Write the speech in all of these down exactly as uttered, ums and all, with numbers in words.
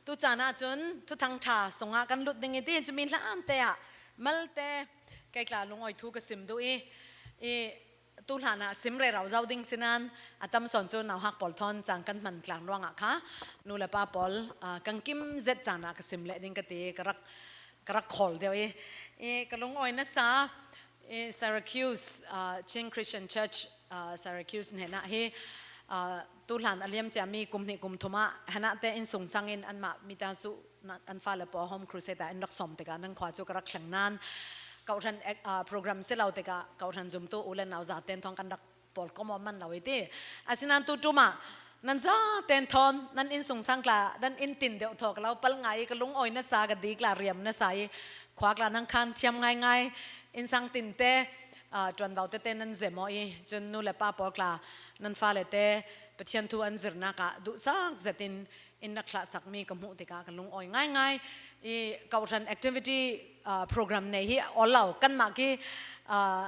Tu caan ah cun Thuthang ṭha sungah kan lut ding i ti, cumi hlante ah malte kei tla lungawi thu ka sim duh i, i tu hlan ah sim rero zo ding si nain a tam sawn cu nauhak pawl thawn caan kan hman tlang ruangah kha nu le pa pawl, aa, kan kim zet caan ah ka sim leh ding ka ti, ka rak, ka rak khawl deuh i, i ka lungawi nasa, i Syracuse, aa, Chin Christian Church, aa, Syracuse hnenah hi, aa, tu hlan a liam ciami kum hnih kum thum ah Hannah te innsungsang in anmah mita su an fale pawl Home Crusade ah in rak sawm tikah nan khua cu ka rak thleng nain, kawhhran ek-, aa, program si lo tikah kawhhran zumtu u le nau zaten thawng kan rak pawlkom aw man lo i ti. Asinain tu ṭum ah nan zaten thawn nan innsungsang tla, nan inn tin deuh thaw ka lo pal ngai i ka lungawi nasa, ka dik la riam nasa i khua tla nan khan thiam ngaingai, innsang tinte, aa, ṭuanvo tete nan zem aw i, cun nu le pa pawl tla nan fale te Pathian thu an zirnak ah duhsak zetin in rak thlahsakmi ka hmuh tikah ka lungawi ngaingai i, kawhhran activity, aa, program nei hi awl lo, kanmah khi, aa,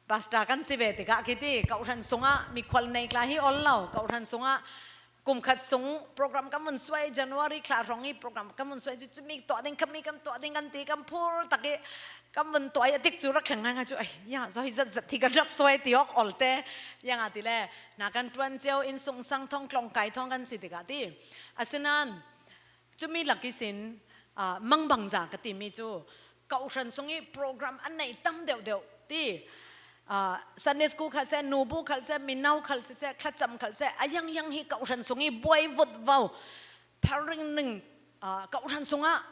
pastor kan si ve tikah khi ti, kawhhran sungah mikhual nei tla hi awl lo, kawhhran sungah kum khat sung program kan vun suai, January thla hrawng i program kan vun suai cu, cumi tuah ding, khami kan tuah ding kan ti, kan phur tak i kan vun tuah i a tik cu rak thleng ngaingai cu, ai, ya, zaw hi zat zat hi kan rak suai ti awk awl te, ziangahtile hna kan ṭuan cio, innsungsang thawng tlawngkai thawng kan si tikah ti. Asinain cumi lak ihsin, aa, mangbangza ka timi cu kawhhran sung i program an neih tam deuhdeuh ti, aa, Sunday school khal seh, nubu khal seh, mino khal siseh, thlacam khal seh, a ziangziang hi kawhhran sung i buai vutvo, phar ringring, aa, kawhhran sungah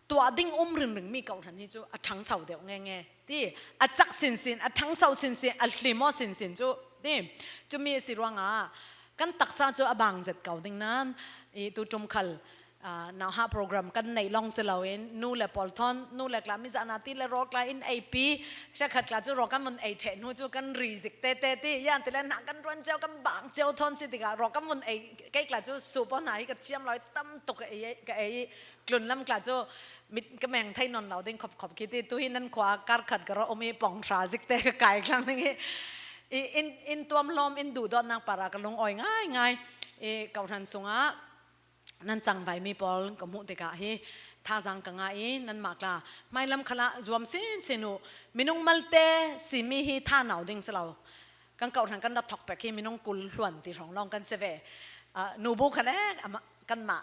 tuah ding um ringringmi kawhhran hi cu a ṭhangso deuh ngenge ti, a cak sinsin, a ṭhangso sinsin, a hlim aw sinsin cu ti. Cumi a si ruangah kan taksa cu a bang zet ko ding nain i tu ṭum khal, aa, nauhak program kan neih lawng si loin nu le pawl thawn, nu le tla mizahna ti le rawl tla in eipi, hrekkhat tla cu rawl kan vun ei ṭheh hnu cu kan ri zik tete ti, ziangahtile hna kan ṭuan cio, kan bang cio thawn si tikah rawl kan vun ei, kei tla cu sup aw hna hi ka thiam lo i tam tuk ka ei, ka ei i tlunlam tla cu mit ka meng thei nawn lo ding khopkhop khi ti, tu hi nan khua kar khat ka rak um i pawng hra zik te ka kai tlang ding i, i in, in tuamhlawm, in duhdawtnak par ah ka lungawi ngaingai i, kawhhran sungah nan cangvaimi pawl ka hmuh tikah hi thazaang ka ngah i, nanmah tla hmailam khalah zuam sinsin uh, minung malte simi hi tha nau ding si lo. Kan kawhhran kan rak thawk pek hi minung kul hluan ti hrawng lawng kan si ve. Aa, nubu khale amah, kanmah,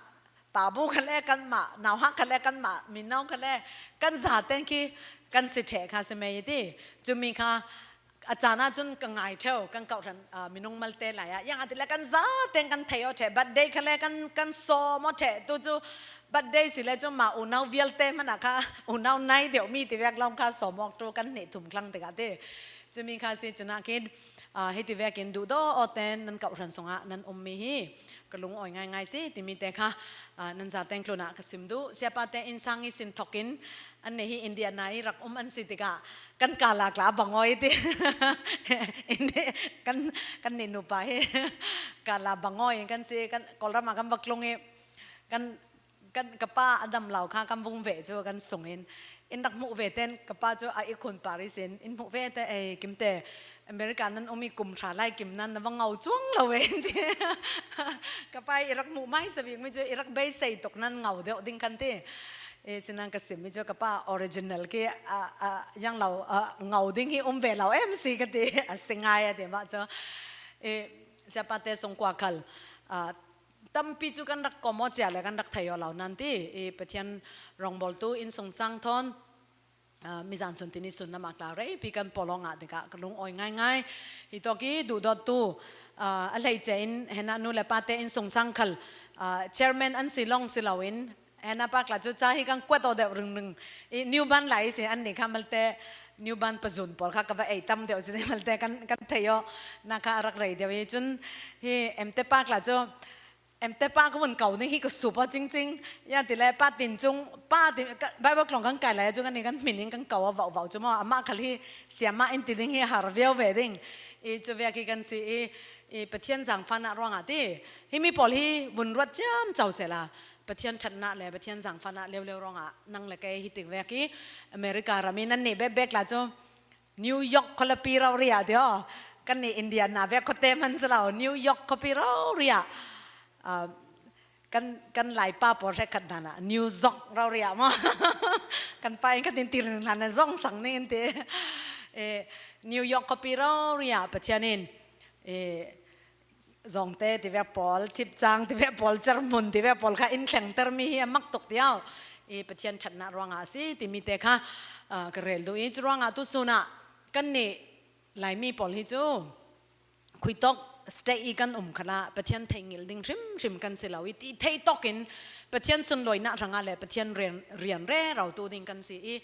pabu khale kanmah, nauhak khale kanmah, mino khale kan zaten khi kan si ṭheh kha si mei i ti. Cumi kha a caan ahcun ka ngai ṭheo, kan kawhhran, aa, minung malte lai ah. Ziangahtile kan zaten kan thei aw ṭheh, birthday khale kan, kan sawm aw ṭheh. Tu cu birthday si le cu mah unau vialte hmanh ah kha unau nai deuhmi ti vek lawng kha sawm awk tu kan hnih thum tlang tikah ti. Cumi kha si, cunah khin, aa, hiti vekin duhdaw awte nan kawhhran sungah nan ummi hi ka lungawi ngaingai si timi te kha, aa, nan zaten tlunah ka sim duh. Siapa te innsang i sin thokin an nih hi Indiana i rak um an si tikah kan kala tla bangawi ti. Indi-, kan, kan nih nupa hi kala bangawi kan si, kan Kawlram ah kan va tlung i kan, kan, ka pa a dam lo kha kan vung ve cu kan sungin in rak hmuh ve ten ka pa cu a ikhun par ihsin in hmuh ve te, ei, Kimte, America nan um i kum hra lai kim nan na va ngo cuang lo ve ti. Ka pa i rak hmuh mai sabik mi cu i rak beisei tuk nan ngo deuh ding kan ti. I sinan ka sim mi cu ka pa original khi a, a, yang lo, a, ngo ding hi um ve lo em si ka ti, a si ngai a ti mah cu. I siapa te sungkua khal, a, tampi cu kan rak kom aw cia le kan rak thei aw lo nan ti. I Pathian rawngbawltu innsungsang thawn, aa, mizan sun tini sun na mak tla reipi kan pawl aw ngah tikah ka lungawi ngaingai. Hi tawk i duhdawttu, aa, a hleice in Hannah nu le pa te innsungsang khal, aa, chairman an si lawng si loin Hannah pa tla cu ca hi kan kuat aw deuh ringring. I New Bern lai ihsin an nih kha malte New Bern pazun pawl kha ka va ei tam deuh si malte kan, kan thei aw na kha a rak rei deuh i cun hi Emte pa tla cu Emte pa ka vun ko ning hi ka sup aw cingcing. Ziangahtile pa tin cung, pa tin, ka, Bible tlawng kan kai lai cu kan i kan hmin in kan ko aw vauhvauh cu maw, amah khal hi siamah in ti ding hi a har viau ve ding. I cu vek hi kan si i, i Pathian zangfahnak ruangah ti. Himi pawl hi vun ruat ciamco sehla Pathian ṭhatnak le Pathian zangfahnak leuleu ruangah nang le kei hi tik vek hi America ram i nan nih bekbek tla cu New York khualipi rori ah ti aw. Kan nih Indiana vek khuate hman si lo, New York khuapi rori ah, ah, Kan, kan laipa pawl hrekkhat hna ah New York rori ah maw? Kan pa in khatin tir hlan ah zong sang ning in ti. Eh, New York khuapi rori ah Pathian in, eh, Zawngte tivek pawl, Thipcang tivek pawl, Cerhmun tivek pawl kha in thlengtermi hi a mak tuk tiau. Eh, Pathian ṭhatnak ruangah a si timi te kha, ah, ka rel duh i, curuangah tusun ah kannih Laimi pawl hi cu khuitawk state i kan um khalah Pathian theihngilh ding hrimhrim kan si lo i, ti theih tawk in Pathian sunlawinak hrangah le Pathian rian, rian rero tu ding kan si i,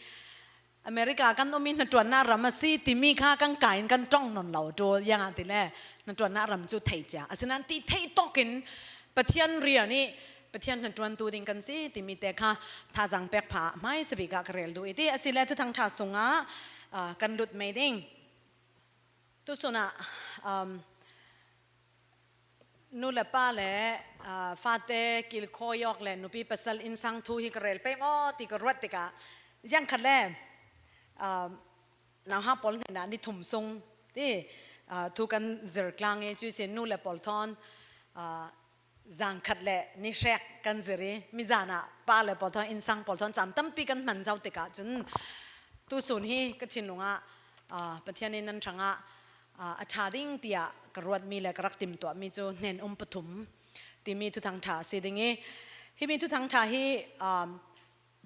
America kan um i hnaṭuannak ram a si timi kha kan kai in kan ṭong nawn lo tu, ziangah ti le hnaṭuannak ram cu thei cia. Asinain ti theih tawk in Pathian rian i Pathian hnaṭuan tu ding kan si timi te kha thazaang pek pha hmaisa bik ah ka rel duh i ti, a si le Thuthang ṭha sungah, ah, kan lut mei ding. Tusun ah, um, nu le pa le, ah, fate kilkhawi awk le nupi pasal innsang thu hi ka rel pei maw ti ka ruat tikah, ziangkhat le, um, nauhak pawl hnenah ni thum sung ti, ah, thu kan zir tlang i, cuih sin nu le pawl thawn, ah, zangkhat le ni hrek kan zir i, mizan ah pa le pawl thawn, innsang pawl thawn caan tampi kan hman zo tikah cun tusun hi ka thinlung ah, ah, Pathian in nan hrangah, ah, a ṭha ding tiah ka ruatmi le ka rak timtuahmi cu hnen um pathum timi Thuthang ṭha a si ding i, himi Thuthang ṭha hi, ah,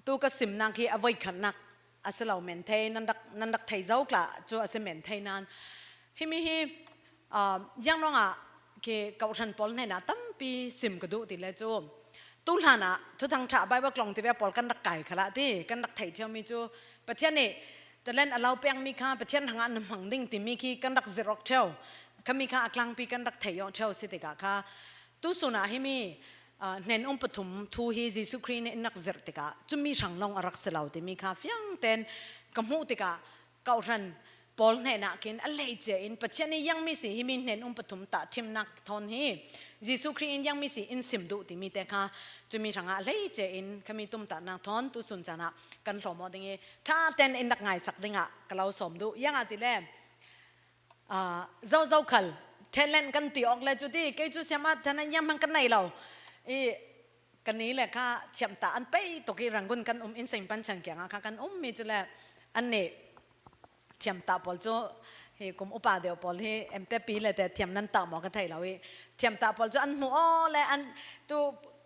tu ka simnak hi a voikhatnak a si lo, men thei, nan rak, nan rak thei zo tla cu a si men thei nain. Himi hi, ah, ziang ruangah khi kawhhran pawl hnenah tampi sim ka duh ti le cu, tu hlan ah Thuthang ṭha Baibal tlawng tivek pawl kan rak kai khalah ti, kan rak thei ṭheomi cu Pathian nih talent a lo pekmi kha Pathian hrangah na hmang ding timi khi kan rak zirh awk ṭheo, khami kha a tlangpi kan rak thei awk ṭheo si tikah kha, tusun ah himi, ah, hnen um pathum thu hi Jesuh Khrih nih in rak zirh tikah cumi hrang lawng a rak si lo timi kha fiang tein ka hmuh tikah, kawhhran pawl hnenah khin a leice in Pathian nih ziangmi si himi hnen um pathum tahṭhimnak thawn hi Jesuh Khrih in ziangmi si in sim duh timi te kha cumi hrangah a leice in khami tumtahnak thawn tusun caan ah kan hlawm awk ding i, ṭha tein in rak ngaisak dingah ka lo sawm duh. Ziangah ti le, ah, zozo khal talent kan ti awk le cu ti, kei cu siama thanan zianghman kan nei lo i, ka ni le kha thiamtah an pei tuk i, Rangoon kan um in Saint Panchan kiangah kha kan ummi cu le, annih thiamtah pawl cu hi kum upa deuh pawl hi M T P le te thiam nan tah maw ka thei lo i, thiamtah pawl cu an hmuh aw le an tu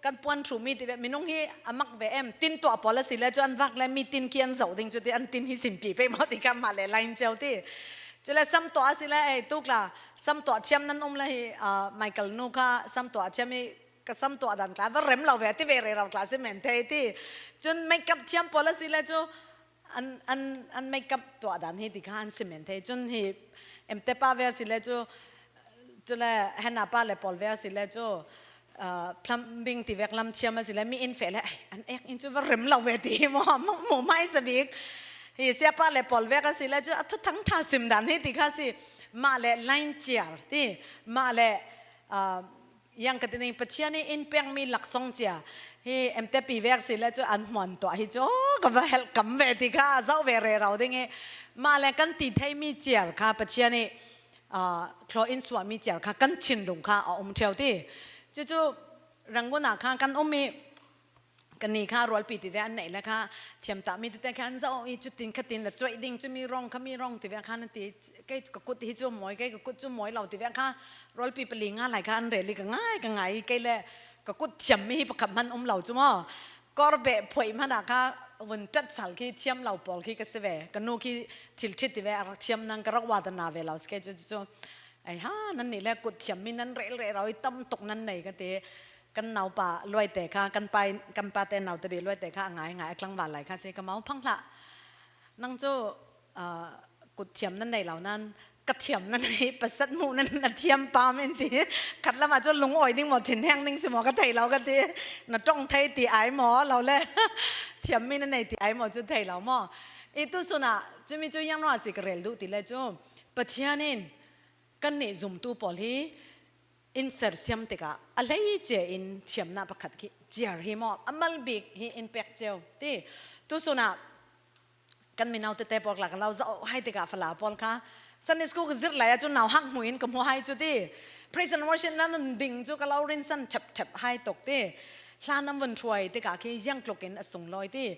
kan puan ṭhumi ti ve, minung hi a mak ve em, tin tuah pawl a si le cu an vak le mi tin khi an zoh ding cu ti, an tin hi sinpi pei maw ti kha mah le line cio ti. Cu le sam tuah a si le, ei, tu kla sam tuah thiam nan um le hi, ah, Michael nu kha sam tuah thiam i, ka sam tuah dan tla va rem lo ve ti ve rero tla si men thei ti. Cun makeup thiam pawl a si le cu an, an, an makeup tuah dan hi ti kha an si men thei. Cun hi M T P a ve a si le cu, cu le henna pa le pawl ve a si le cu, ah, plumbing ti vek lam thiam a si le mi in feh le, "Ai, an ek in cu va rem lo ve," ti hi maw, a hmuh hmaisa bik. Hi siapa le pawl vek a si le cu a Thuthang ṭha sim dan hi ti kha si, mah le line ciar ti, mah le, ah, yang ka ti ning, Pathian nih in pekmi laksawng cia hi M T P vek si le cu an hmuan tuah hi cu, aw, ka va helh kam ve ti kha a zoh ve rero ding i, mah le kan ti theimi ciar kha Pathian nih, ah, thlaw in suahmi ciar kha kan thinlung kha a um ṭheo ti. Cucu Rangoon ah kha kan um i, kan ni kha rualpi ti ve an neih le kha thiamtahmi tete kha an zoh i, cutin khatin la cuaih ding, cumi rawng khami rawng ti ve kha nan ti, kei ka kut hi cu mawi, kei ka kut cu mawi lo ti ve kha rualpi pali nga lai kha an rel i, ka ngai, ka ngai i, kei le ka kut thiammi hi pakhat hman um lo cu maw. Kawrbeh phoih hmanh ah kha vun ṭat sal khi thiam lo pawl khi ka si ve. Ka nu khi thil ṭhit ti ve a rak thiam nan ka rak wa ta na ve lo si kei cu, cu, cu. Ai ha, nan nih le kut thiammi nan rel rero i, tam tuk nan nei ka ti. Kan naupa luaite kha, kan pa, kan pate nau tabi luaite kha a ngai ngai a tlangval lai kha si, ka mau phang hlah. Nang cu, ah, kut thiam nan nei lo nan, ka thiam nan nei, pasat hmuh nan na thiam pam in ti. Khat lam ah cu lungawi ding maw, thinheng ding si maw ka thei lo ka ti. Na ṭong thei ti ai maw lo le. Thiammi nan nei ti ai maw cu thei lo maw. I tusun ah cumi cu ziang ruangah si ka rel duh ti le cu, Pathian in kannih zumtu pawl hi in sersiam tikah a hleice in thiamnak pakhat khi ciar hi maw, a mal bik hi in pek cio ti. Tusun ah kan mino tete pawl kha ka lo zoh hai tikah fala pawl kha Sunday school ka zirh lai ah cun nauhak hmuh in ka hmu hai cu ti. Praise and worship nan ding cu ka lo rinsan ṭhep ṭhep hai tuk ti. Hla nam vun hruai tikah khi ziangtlukin a sunglawi ti.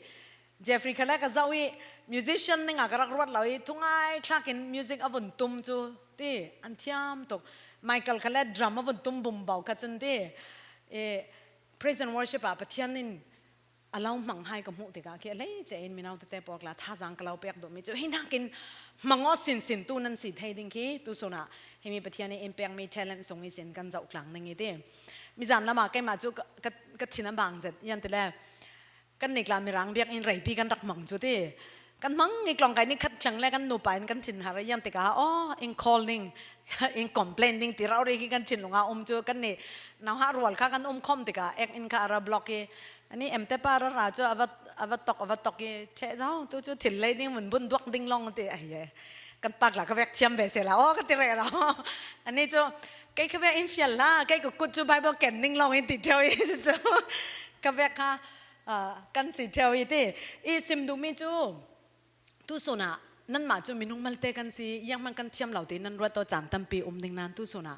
Jeffrey kha le ka zoh i musician ninga ka rak ruat lo i thungai thlakin music a vun tum cu ti an thiam tuk. Michael kha le drum a vun tum bumbo kha cun ti. I praise and worship ah Pathian in a lo hmang hai ka hmuh tikah khi a lei cein mino tete pawl la thazaang ka lo pek duhmi cu hi nakin hmang aw sinsin tu nan si thei ding khi tu sunah himi Pathian in in pekmi talent sung ihsin kan zoh tlang ding i ti. Mizan lamah keimah cu ka, ka, ka thin a bang zet ian ti le kan nik la Mirang biak in reipi kan rak hmang cu ti. Kan hmang i tlawng kai ni khat thleng le kan nupa in kan thin har ian tikah aw in call ding in complain ding ti rori khi kan thin lungah um cu kan ni nauhah rual kha kan um khawm tikah ek in kha a ra block i ani em te pa rara cu a va, a va tok, a va tok i ṭheh zo tu cu thil lei ding mun bun duak ding lawng ti a hi e. Kan pa la ka vek thiam ve sela aw ka ti rero. Ani cu kei ka vek in fial la kei ka kut cu Bible ken ding lawng in ti ṭheu i cu ka vek kha, ah, kan si ṭheu i ti i sim duhmi cu tu sunah nanmah cu minung malte kan si, iangman kan thiam lo ti nan ruat aw caan tampi um ding nan tu sunah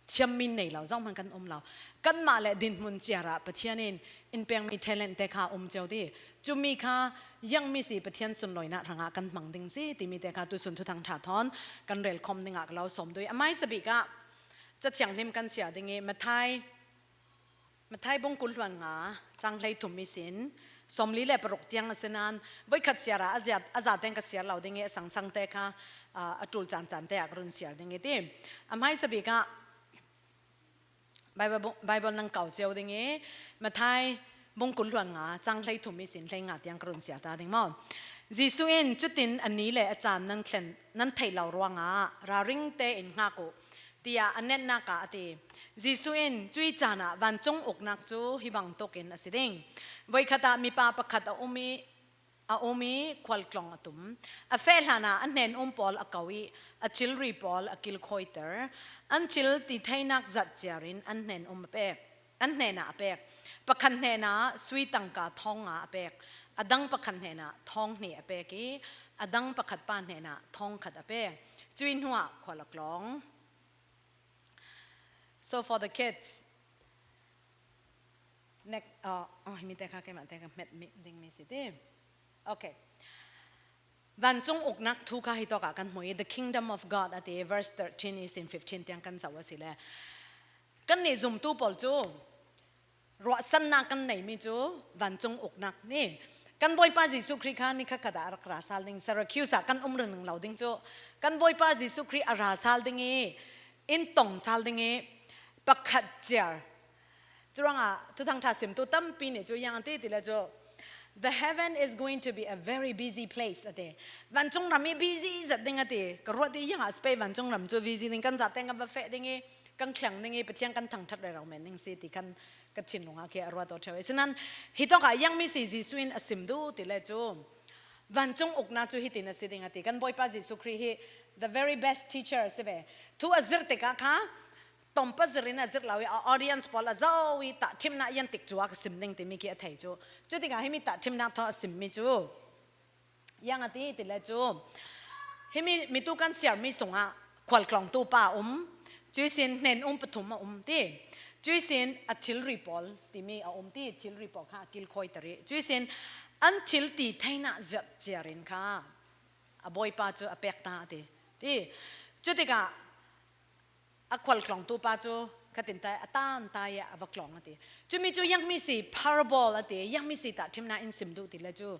thiammi nei lo zohman kan um lo. Kanmah le dinhmun ciar ah Pathian in in pekmi talent te kha um cio ti. Cumi kha iangmi si Pathian sunlawinah hrangah kan hmang ding si timi te kha tu sun thuthang ṭha thawn kan relkhawm dingah ka lo sawm duh i a hmaisabik ah Cathiang hlim kan siar ding i Matthai Matthai bung kul hluan nga cang hlei thum ihsin sawmli le paruk tiang a si nain voikhat siar ah a zia, a za teng ka siar lo ding i a sangsang te kha, aa, a ṭul caan caan te ah ka run siar ding i ti. A hmaisabik ah Bible, Bible nan kau cio ding i Matthai bung kul hluan nga cang hlei thum ihsin hlei nga tiang ka run siar ta ding maw? Jesuh in cutin a ni le a caan nan thlen, nan theih lo ruangah ralring tein hngak uh, tiah a netnak ah a ti. Jesuh in cuih caan ah vancung uknak cu hi bangtuk in a si ding. Voikhat ah mipa pakhat a um i, a um i khualtlawng a tum. A feh hlan ah a hnen um pawl a ko i a thilri pawl a kilkhawiter. An thil ti theinak zat ciar in an hnen um a pek. An hnenah a pek. Pakhat hnenah sui tangka thawng nga a pek. A dang pakhat hnenah thawng hnih a pek i a dang pakhat pa hnenah thawng khat a pek. Cuih hnuah khual a tlawng. So for the kids, next, uh, oh, himi te kha keimah te ka hmet mi, ding mi si ti. Okay. Vancung uknak thu kha hi tawkah kan hmu i, the kingdom of God a ti, verse thirteen ihsin fifteen tiang kan zoh a si le. Kan nih zumtu pawl cu ruahsannak kan neimi cu vancung uknak ni. Kan Bawipa Jesuh Khrih kha ni khatkhat ah a rak ra sal ding, Syracuse ah kan um ringring lo ding cu kan Bawipa Jesuh Khrih a ra sal ding i, in tong sal ding i, pakhat ciar. Curuangah Thuthang ṭha simtu tampi nih cu iang a ti ti le cu, the heaven is going to be a very busy place a ti. Vancung ram i busy zat ding a ti. Ka ruat i iangah a si pei vancung ram cu busy ding kan zate kan va feh ding i, kan thleng ding i, Pathian kan thangṭhat rero men ding si ti kan ka thinlung ah khi a ruat aw ṭheu. Asinain hi tawkah iangmi si Jesuh in a sim duh ti le cu vancung uknak cu hitin a si ding a ti. Kan Bawipa Jesuh Khrih hi the very best teacher a si ve. Thu a zirh tikah kha tawmpa zir in a zirh lo i a audience pawl a zoh i tahṭhimnak ian tik cu a ka sim ding timi khi a thei cu. Cutikah himi tahṭhimnak thaw a simmi cu iang a ti ti le cu, himi mitu kan siarmi sungah khualtlawngtu pa a um, cuihsin hnen um pathum a um ti, cuihsin a thilri pawl timi a um ti, thilri pawl kha a kilkhawiter i, cuihsin an thil ti theinak zat ciar in kha a Bawipa cu a pek ta a ti. Ti, cutikah a khualtlawngtu pa cu khatin tai a tan tai a va tlawng a ti. Cumi cu iangmi si parable a ti, iangmi si tahṭhimnak in sim duh ti le cu,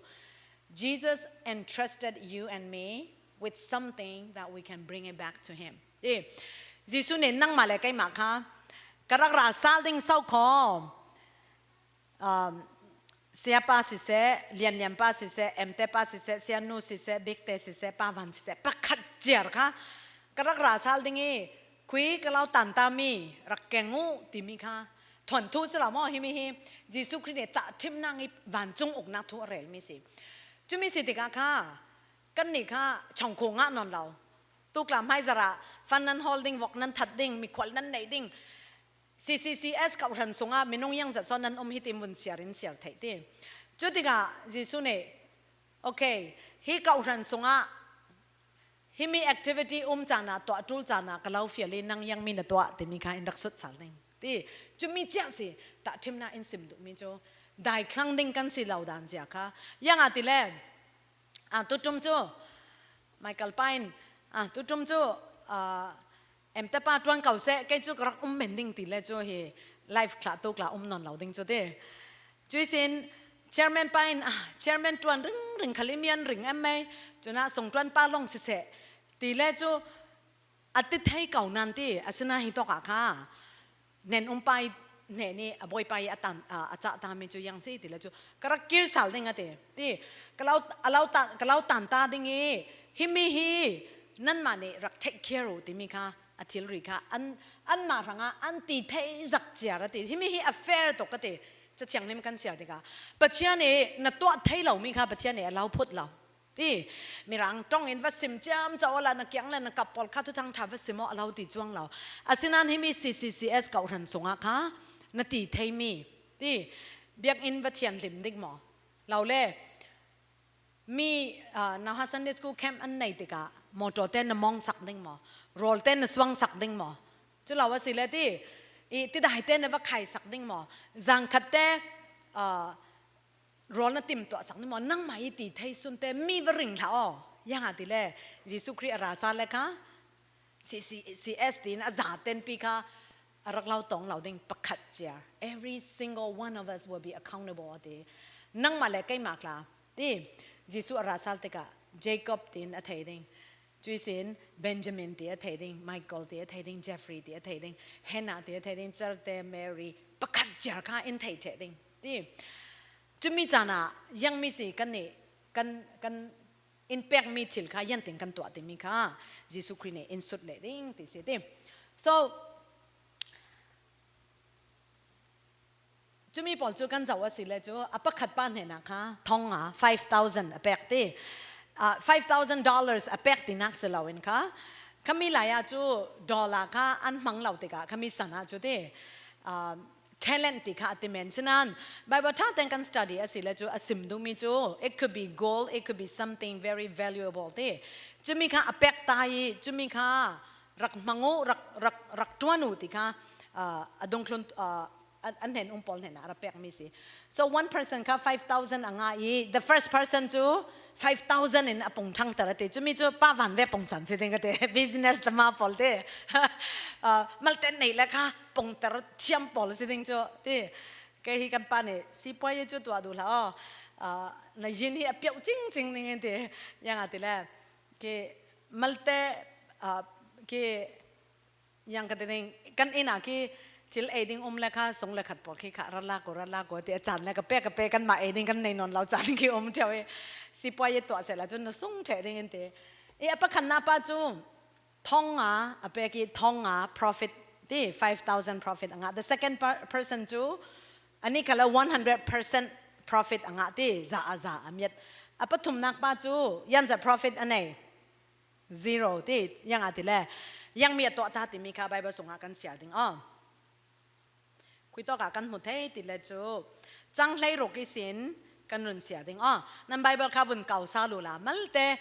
Jesus entrusted you and me with something that we can bring it back to him. Ti, Jesuh nih nangmah le keimah kha ka rak ra sal ding so kho, um, siapa siseh, lianlianpa siseh, emtepa siseh, sianu siseh, bikte siseh, pavan siseh, pakhat ciar kha ka rak ra sal ding i, khui ka lo tantami rak keng uh timi kha thuanthu si lo maw? Himi hi Jesuh Khrih nih tahṭhimnak i vancung uknak thu a relmi si. Cumi si tikah kha kannih kha chongkhu ngah nawn lo. Tukla hmaizarh ah fan nan hawl ding, vok nan that ding, mikhual nan neih ding, C C C S kawhhran sungah minung iangzat so nan um hi ti vun siar in siar theih ti. Cutikah Jesuh nih, okay, hi kawhhran sungah himi activity um caan ah, tuah ṭul caan ah ka lo fial i nang iangmi na tuah timi kha in rak sut sal ding. Ti, cumi ciah si, tahṭhimna in sim duhmi cu, dai thlang ding kan si lo dan zia kha. Ziangahtile, a, tuṭum cu, Michael pa in, a, tuṭum cu, a, em te pa ṭuan ko seh, kei cu ka rak um men ding ti le cu hi live thlah tuk la um nawn lo ding cu ti. Cuihsin, chairman pa in, a, chairman ṭuan ringring khal i mian ring em mei, cunah sungṭuan pa lawng siseh, ti le cu, a ti thei ko nan ti, asinain hi tawk ah kha hnen um pa i hnen i a bawipa i a tan, a, a cah ta mi cu ziang si ti le cu ka rak kir sal ding a ti. Ti, ka lo, a lo ta, ka lo tan ta ding i himi hi nanmah nih rak take care u timi kha a thilri kha an, anmah hrangah an ti thei zak ciar a ti. Himi hi a fair tuk a ti. Ca Thianghlim kan siar tikah Pathian nih na tuah thei lomi kha Pathian nih a lo phut lo. Ti, Mirang ṭong in va sim ciamco awla na kiang le na kap pawl kha Thuthang ṭha va sim aw a lo ti cuang lo. Asinain himi C C C S kohhran sungah kha na ti theimi, ti, biakinn va thianhlim ding maw? Lo le, mi, aa, nauhak Sunday School camp an nei tikah motor te na mawngsak ding maw? Rawl te na suangsak ding maw? Cu lo a si le ti, i, tidai te na va khaisak ding maw? Zangkhat te, aa, rawl na timtuahsak ni maw? Nangmah i ti thei sunte mi va ring hlah aw. Ziangahtile Jesuh Khrih a ra sa le kha C C C S tiin a za tenpi kha a rak lo tong lo ding pakhat cia. Every single one of us will be accountable a ti. Nangmah le keimah tla ti Jesuh a ra sal tikah Jacob tiin a thei ding. Cuihsin Benjamin ti a thei ding, Michael ti a thei ding, Jeffrey ti a thei ding, Hannah ti a thei ding, Certe, Mary, pakhat ciar kha in thei ṭheh ding. Ti, cumi caan ah ziangmi si kan nih, kan, kan in pekmi thil kha ziangtin kan tuah timi kha Jesuh Khrih nih in sut leh ding ti si ti. So, cumi pawl cu kan zoh a si le cu, a pakhat pa hnenah kha thong nga five thousand a pek ti. Ah, five thousand dollars a pek tinak si loin kha, khami lai ah cu dollar kha an hmang lo tikah khami san ah cu ti, ah, talent ti kha a ti men. Sinain Bible ṭha tein kan study a si le cu a sim duhmi cu, it could be gold, it could be something very valuable ti. Cumi kha a pek ta i, cumi kha rak hmang u, rak, rak, rak ṭuan u ti kha, ah, a dungthlun, ah, a, a hnen um pawl hnenah a ra pekmi si. So one person kha five thousand a ngah i, the first person cu five thousand in a pung ṭhangter a ti. Cumi cu pa van ve pungsan si ding ka ti. Business tama pawl ti. Ah, malte neih le kha pungter thiam pawl si ding cu ti. Kei hi kan pa nih sipuai cu tuah duh hlah aw. Ah, na yin hi a piauh cingcing ding in ti. Ziangahtile, ki malte, ah, ki Yang ka ti ding, kan inn ah khi thil ei ding um le kha, sung le khat pawl khi kha, ra lak u, ra lak u, ti a caan le ka pe, ka pe, kanmah ei ding kan nei nawn lo caan khi um ṭheu i, sipuai i tuah sehla cun na sung ṭheh ding in ti. I a pakhatnak pa cu, thong nga a pek i, thong nga profit ti, five thousand profit a ngah. The second per-, person cu, a nih kha le one hundred percent profit a ngah ti, za a za a miat. A pathumnak pa cu, yan zat profit a nei. Zero ti, ziangahtile, ziangmi a tuah ta timi kha Bible sungah kan siar ding aw. Khui tawk ah kan hmu thei ti le cu, cang hleiruk ihsin kan run siar ding aw. Nan Bible kha vun kau sa lu la, malte,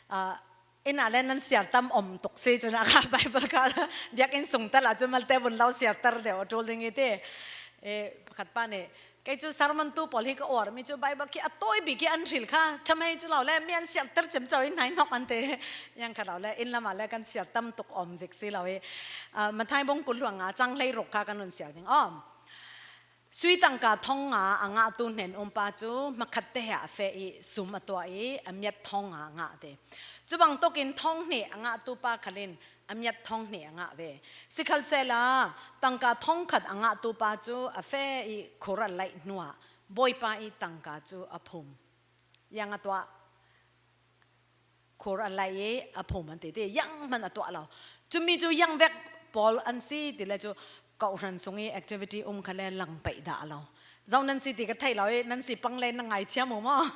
ah, inn ah le nan siar tam om tuk si, cun a kha Bible kha biakinn sung tal ah cu malte vun lo siarter deuh a ṭul ding i ti. Eh, pakhat pa nih, kei cu sermon tu pawl hi ka uarmi cu Bible khi a tawi bik i an hril kha, ṭha mei cu lo le, mi an siarter ciamco i hnaihnok an ti. Yang kha lo le, inn lam ah le kan siar tam tuk awm zik si lo i, ah, Matthai bung kul hluan nga cang hleiruk kha kan run siar ding aw. Sui tangka thong nga a ngahtu hnen um pa cu hmakhat te he a feh i sum a tuah i a miat thong nga a ngah ti. Cu bang tuk in thong hnih a ngahtu pa khal in a miat thong hnih a ngah ve. Sikhalsehla, tangka thong khat a ngahtu pa cu a feh i khur a laih hnuah Bawipa i tangka cu a phum. Yang a tuah, khur a laih i a phum an ti ti, yang hman a tuah lo. Cumi cu yang vek pawl an si ti le cu, kohhran sung i activity um kha le lang peih dah lo. Zo nan si ti ka theih lo i, nan si pang le na ngaithiam u maw?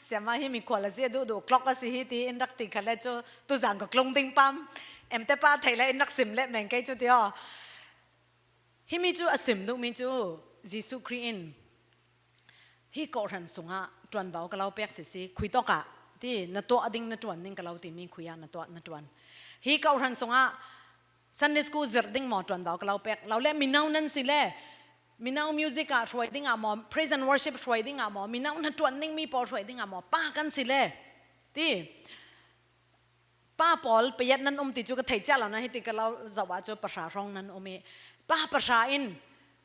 Siama hi mikhual a si, a duhduh clock a si hi ti in rak ti kha le cu, tuzan ka tlung ding pam. Em te pa theih le in rak sim le meng kei cu ti aw. Himi cu a sim duhmi cu Jesuh Khrih in hi kohhran sungah ṭuanvo ka lo pek sisi, khui tawk ah ti na tuah ding na ṭuan ding ka lo timi khui ah na tuah na ṭuan. Hi kohhran sungah Sunday school zirh ding maw, ṭuanvo ka lo pek lo le, mino nan si le, mino music ah hruai ding ah maw, praise and worship hruai ding ah maw, mino hnaṭuan ding mi pawl hruai ding ah maw, pa kan si le, ti. Pa pawl payat nan um ti chu ka thei chiah lo na, hiti ka lo zoh ah chu pahra hrawng nan um i, pa pahra in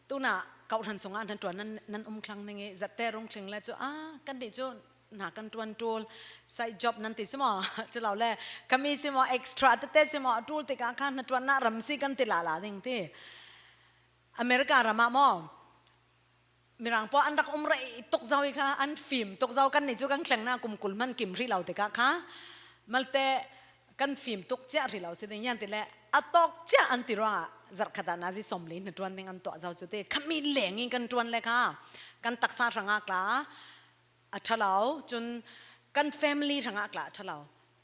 tuna kohhran sungah hnaṭuan nan, nan um thlang ning i, zatte rung thling le chu, a, kannih chu hna kan ṭuan ṭul, side job nan ti si maw, chu lo le, khami si maw, extra tete si maw, a ṭul tikah kha hnaṭuanna ramsi kan ti lala ding ti. America ram ah maw, Mirang pawl an rak um rei tuk zo i kha, an fim tuk zo, kannih chu kan thlengna kum kul hman kim hrih lo tikah kha, malte kan fim tuk chiah hrih lo si ding, yan ti le, a tawk chiah an ti ruangah, zarh khat ah nazi sawmli hnaṭuan ding an tuah zo cu ti, khami leng in kan ṭuan le kha, kan taksa hrangah tla a ṭha lo, cun kan family hrangah tla a ṭha lo.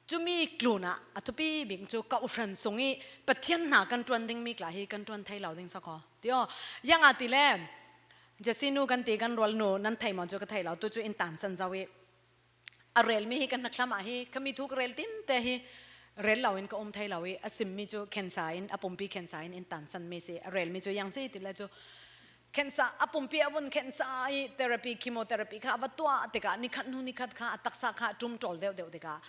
Cumi tlunah a thupi bik cu kohhran sung i Pathian hna kan ṭuan dingmi tla hi kan ṭuan thei lo ding sa kho. Ti aw, ziangah ti le, Jesse nu kan ti, kan rual nu nan thei maw cu ka thei lo, tu cu in tansan zo i, a relmi hi kan hnathlam ah hi, khami thu ka rel tinte hi rel lo in ka um thei lo i, a simmi cu cancer in, a pumpi cancer in in tansanmi si, a relmi cu ziang si ti le cu, cancer, a pumpi a vun cancer i therapy, chemotherapy kha a va tuah tikah, nikhat hnu nikhat kha a taksa kha a ṭum ṭawl deuhdeuh tikah,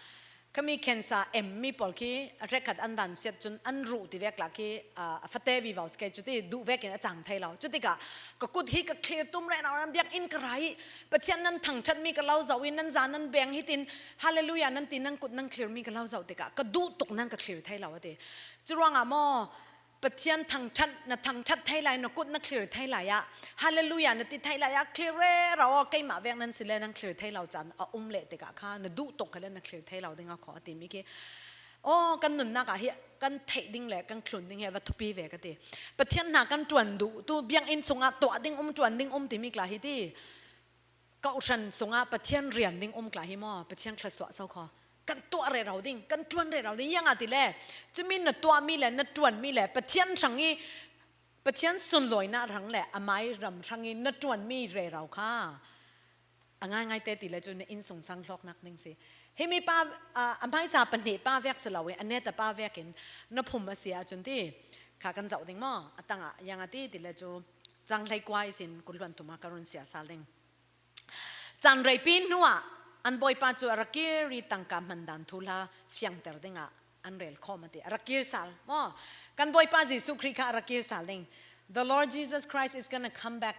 khami cancer emmi pawl khi a hrekkhat an van siat cun an ruh ti vek tla khi, aa, a fate vivo si kei, cuti duh vekin a cang thei lo. Cutikah ka kut hi ka thlir tum rero, nan biakinn ka ra i, Pathian nan thangṭhatmi ka lo zoh i, nan za nan beng hitin, Hallelujah nan ti, nan kut nan thlirmi ka lo zoh tikah ka duh tuk nan ka thlir thei lo a ti. Curuangah maw, Pathian thangṭhat, na thangṭhat thei lai, na kut na thlir thei lai ah, Hallelujah na ti thei lai ah, thlir rero aw, keimah vek nan si le nan thlir thei lo caan a um leh tikah kha, na duh tuk kha le na thlir thei lo ding a kho a timi khi, aw, kan nunnak ah hi kan theih ding le kan thlun ding hi a va thupi ve ka ti. Pathian hna kan ṭuan duh, tu biakinn sungah tuah ding um, ṭuan ding um timi tla hi ti. Kohhran sungah Pathian rian ding um tla hi maw, Pathian thluasuah so kho. Kan tuah rero ding, kan ṭuan rero ding, ziangah ti le, cumi na tuahmi le na ṭuanmi le Pathian hrang i, Pathian sunlawinak hrang le amai ram hrang i na ṭuanmi rero kha a ngaingai te ti le cu na innsungsang hlawknak ding si. Himi pa, aa, a hmaisa pahnih pa vek si lo i, a neta pa vekin na phum a si ahcun ti kha kan zoh ding maw? A tangah ziangah ti ti le cu, cang hleikua ihsin kul hluan thum ah ka run sia sal ding. Caan reipi hnuah an bawipa cu a rak kir i tangka hmandan thuhla fiangter dingah an rel khawm a ti. A rak kir sal maw? Kan bawipa Jesuh Khrih kha a rak kir sal ding. The Lord Jesus Christ is gonna come back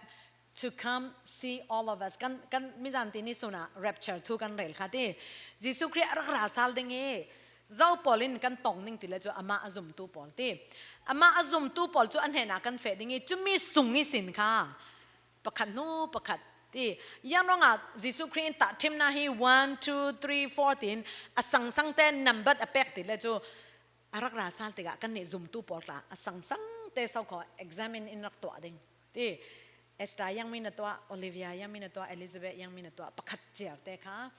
to come see all of us. Kan, kan mizan ti ni sun ah rapture thu kan rel kha ti. Jesuh Khrih a rak ra sal ding i, zo pawl in kan tong ning ti le cu amah a zumtu pawl ti. Amah a zumtu pawl cu a hnenah kan feh ding i, cumi sung ihsin kha pakhat hnu pakhat ti. Ziang ruangah Jesuh Khrih in tahṭhimnak hi one, two, three, four tiin a sangsang te nambat a pek ti le cu a rak ra sal tikah kannih zumtu pawl tla a sangsang te so kho, examine in rak tuah ding ti. Esther ziangmi na tuah, Olivia ziangmi na tuah, Elizabeth ziangmi na tuah, pakhat ciar te kha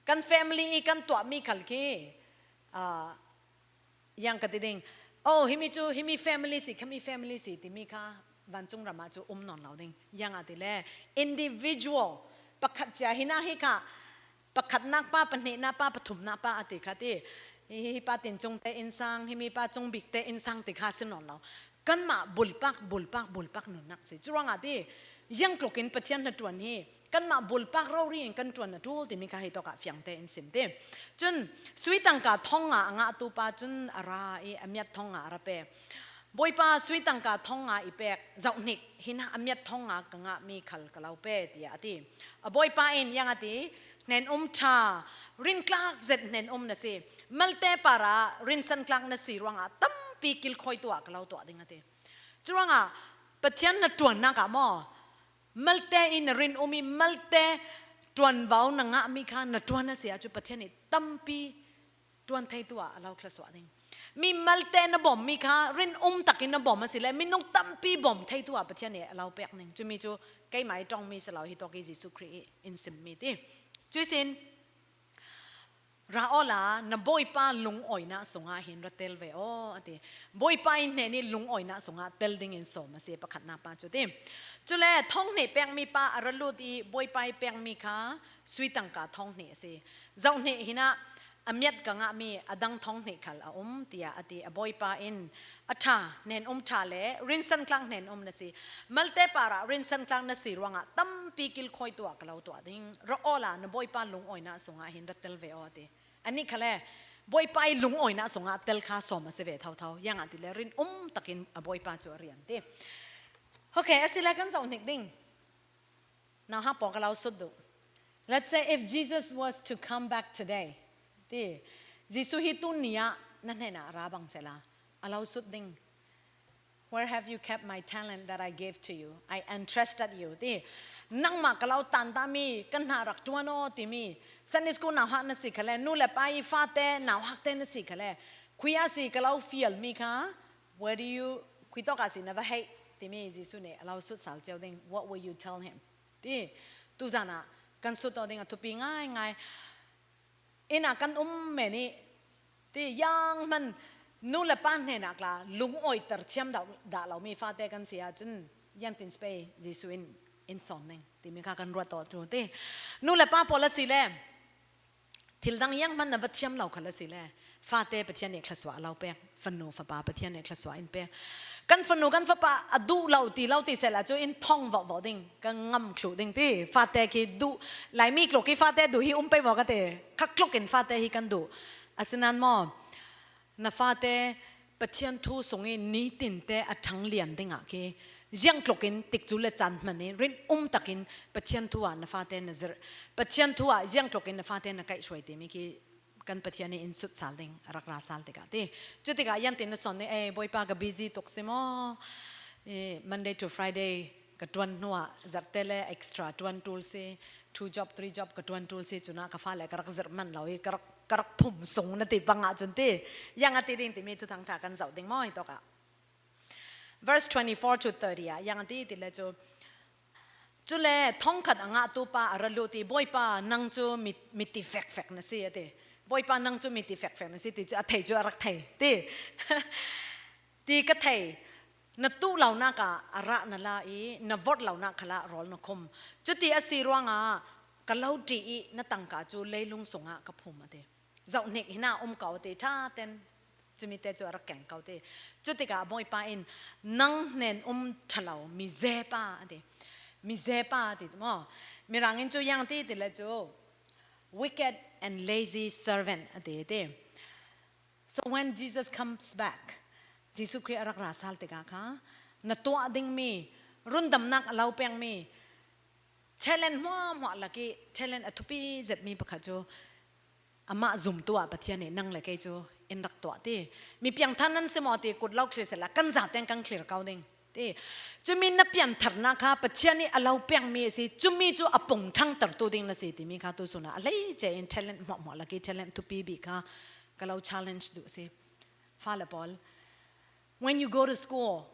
kan family i kan tuahmi khal khi, aa, ziang ka ti ding. Oh, himi cu, himi family si, khami family si timi kha vancung ram ah cu um nawn lo ding. Ziangah ti le individual, pakhat cia hi na hi kha, pakhatnak pa, pahnihnak pa, pathumnak pa a ti kha ti. Hi, hi pa tin cung te innsang, himi pa cung bik te innsang ti kha si nawn lo. Kanmah bulpak, bulpak, bulpak nunnak si. Curuangah ti, ziangtluk in Pathian hnaṭuan hi kanmah bulpak rori in kan ṭuan a ṭul timi kha hi tawkah fiangte in sim ti. Cun sui tangka thong nga a ngahtu pa cun a ra i a miat thong nga a ra pe. Bawipa, sui tangka thong nga i pek, zohhnik, hi na a miat thong nga ka ngahmi khal ka lo pe, tiah a ti. A bawipa in ziang a ti, hnen um ṭha, rintlak zet hnen um na si. Malte parah rinsantlak na si ruangah tampi kilkhawitu ah ka lo tuah ding a ti. Curuangah Pathian hnaṭuannak ah maw, malte in na rin um i, malte ṭuanvo na ngahmi kha na ṭuan a si ahcun Pathian nih tampi ṭuan theitu ah a lo thluasuah ding. Mi malte na bawmmi kha rin um takin na bawm a si le, minung tampi bawm theitu ah Pathian nih a lo pek ning. Cumi cu keimah i ṭongmi si lo, hi tawk i Jesuh Khrih i in simmi ti. Cuihsin, ra awla na bawipa lungawinak sungah hin ra tel ve aw, a ti. Bawipa i hnen i lungawinak sungah tel dingin sawm a si, pakhatnak pa cu ti. Cule thong hnih pekmi pa a ra lut i bawipa i pekmi kha sui tangka thong hnih a si. Zohhnih hinah A miat ka ngahmi a dang thong hnih khal a um, tiah a ti. A bawipa in, a ṭha, hnen um ṭha le rinsan tlak hnen um na si. Malte parah rinsan tlak na si ruangah tampi kilkhawi tuah ka lo tuah ding. Ra awla na bawipa lungawina sungah hin ra tel ve aw, a ti. Anih khal le bawipa i lungawina sungah tel kha sawm a si ve thotho. Ziangahtile rin um takin a bawipa cu a rian, ti. Okay, a si le kan zoh hnik ding. Nauhak pawl ka lo sut duh. Let's say if Jesus was to come back today, ti, Jesuh hi tuni ah na hnenah a ra bang sehla, a lo sut ding. Where have you kept my talent that I gave to you? I entrusted you. Ti, nangmah ka lo tantami, ka hna rak ṭuan aw timi, Sunday school nauhak na si khal le, nu le pa i fate nauhakte na si khal le, khui ah si ka lo fialmi kha, where do you, khui tawk ah si na va hei, timi Jesuh nih a lo sut sal cio ding. What will you tell him? Ti, tuzan ah kan sut aw ding a thupi ngaingai. Inn ah kan um men i, ti, zianghman nu le pa hnenah kla lungawiter thiam dah, dah lomi fate kan si ahcun, ziangtin spei Jesuh in in sawn ning timi kha kan ruat aw cu, ti. Nu le pa pawl a si le, thil dang zianghman na va thiam lo khal a si le, fate Pathian nih thluasuah a lo pek. Fanu fapa Pathian nih thluasuah in pek. Kan fanu kan fapa a duh lo ti lo ti sehla cu in thong vauhvauh ding, kan ngam thluh ding, ti. Fate khi duh, Laimi tluk i fate duh hi um pei maw ka ti. Kha tluk in fate hi kan duh. Asinain maw, na fate Pathian thu sung i nitinte a ṭhanglian dingah khi ziangtluk in tikcu le caan hman i rin um takin Pathian thu ah na fate na zirh. Pathian thu ah ziangtluk in na fate na kaihhruai timi khi kan Pathian nih in sut sal ding, a rak ra sal tikah, ti. Cu tikah ziangtin na sawn ning, ei, Bawipa, ka busy tuk si maw? Eh, Monday to Friday ka ṭuan hnuah zarhte le extra ṭuan ṭul si, two job, three job ka ṭuan ṭul si, cunah ka fale ka rak zirh man lo i ka rak, ka rak phum sung na ti bang ahcun, ti. Ziang a ti ding timi Thuthang ṭha kan zoh ding maw hi tawkah? Verse twenty-four to thirty ah ziang a ti ti le cu, cule thongkhat a ngahtu pa a ra lut i, Bawipa, nang cu mi, mi ti fekfek na si, a ti. Bawipa, nang cu mi ti fekfek na si, ti cu a thei cu a rak thei, ti. Ti ka thei, na tuh lonak ah a rah na la i, na vorh lonak khalah rawl na khum. Cuti a si ruangah ka lo ṭih i, na tangka cu leilung sungah ka phum, a ti. Zoh hnik hi na um ko, ti, ṭha ten. Cumi te cu a rak keng ko, ti. Cu tikah Bawipa in, nang hnen um ṭha lo, mize pa, a ti. Mize pa, ti maw? Mirang in cu ziang ti ti le cu, wicked and lazy servant, a ti, ti. So when Jesus comes back, Jesuh Khrih a rak ra sal tikah kha, na tuah dingmi, rundamnak a lo pekmi, talent hmuahhmuah lak i talent a thupi zetmi pakhat cu amah zumtu ah Pathian nih nang le kei cu in rak tuah, ti. Mi piangthar nan si maw ti kut lo thlir sehla kan zaten kan thlir ko ding, ti. Cumi na piantharnak kha Pathian nih a lo pekmi a si, cumi cu a pung ṭhangtertu ding na si timi kha tu sun ah a hleice in talent hmuahhmuah lak i talent thupi bik kha ka lo challenge duh a si. Fale pawl, when you go to school,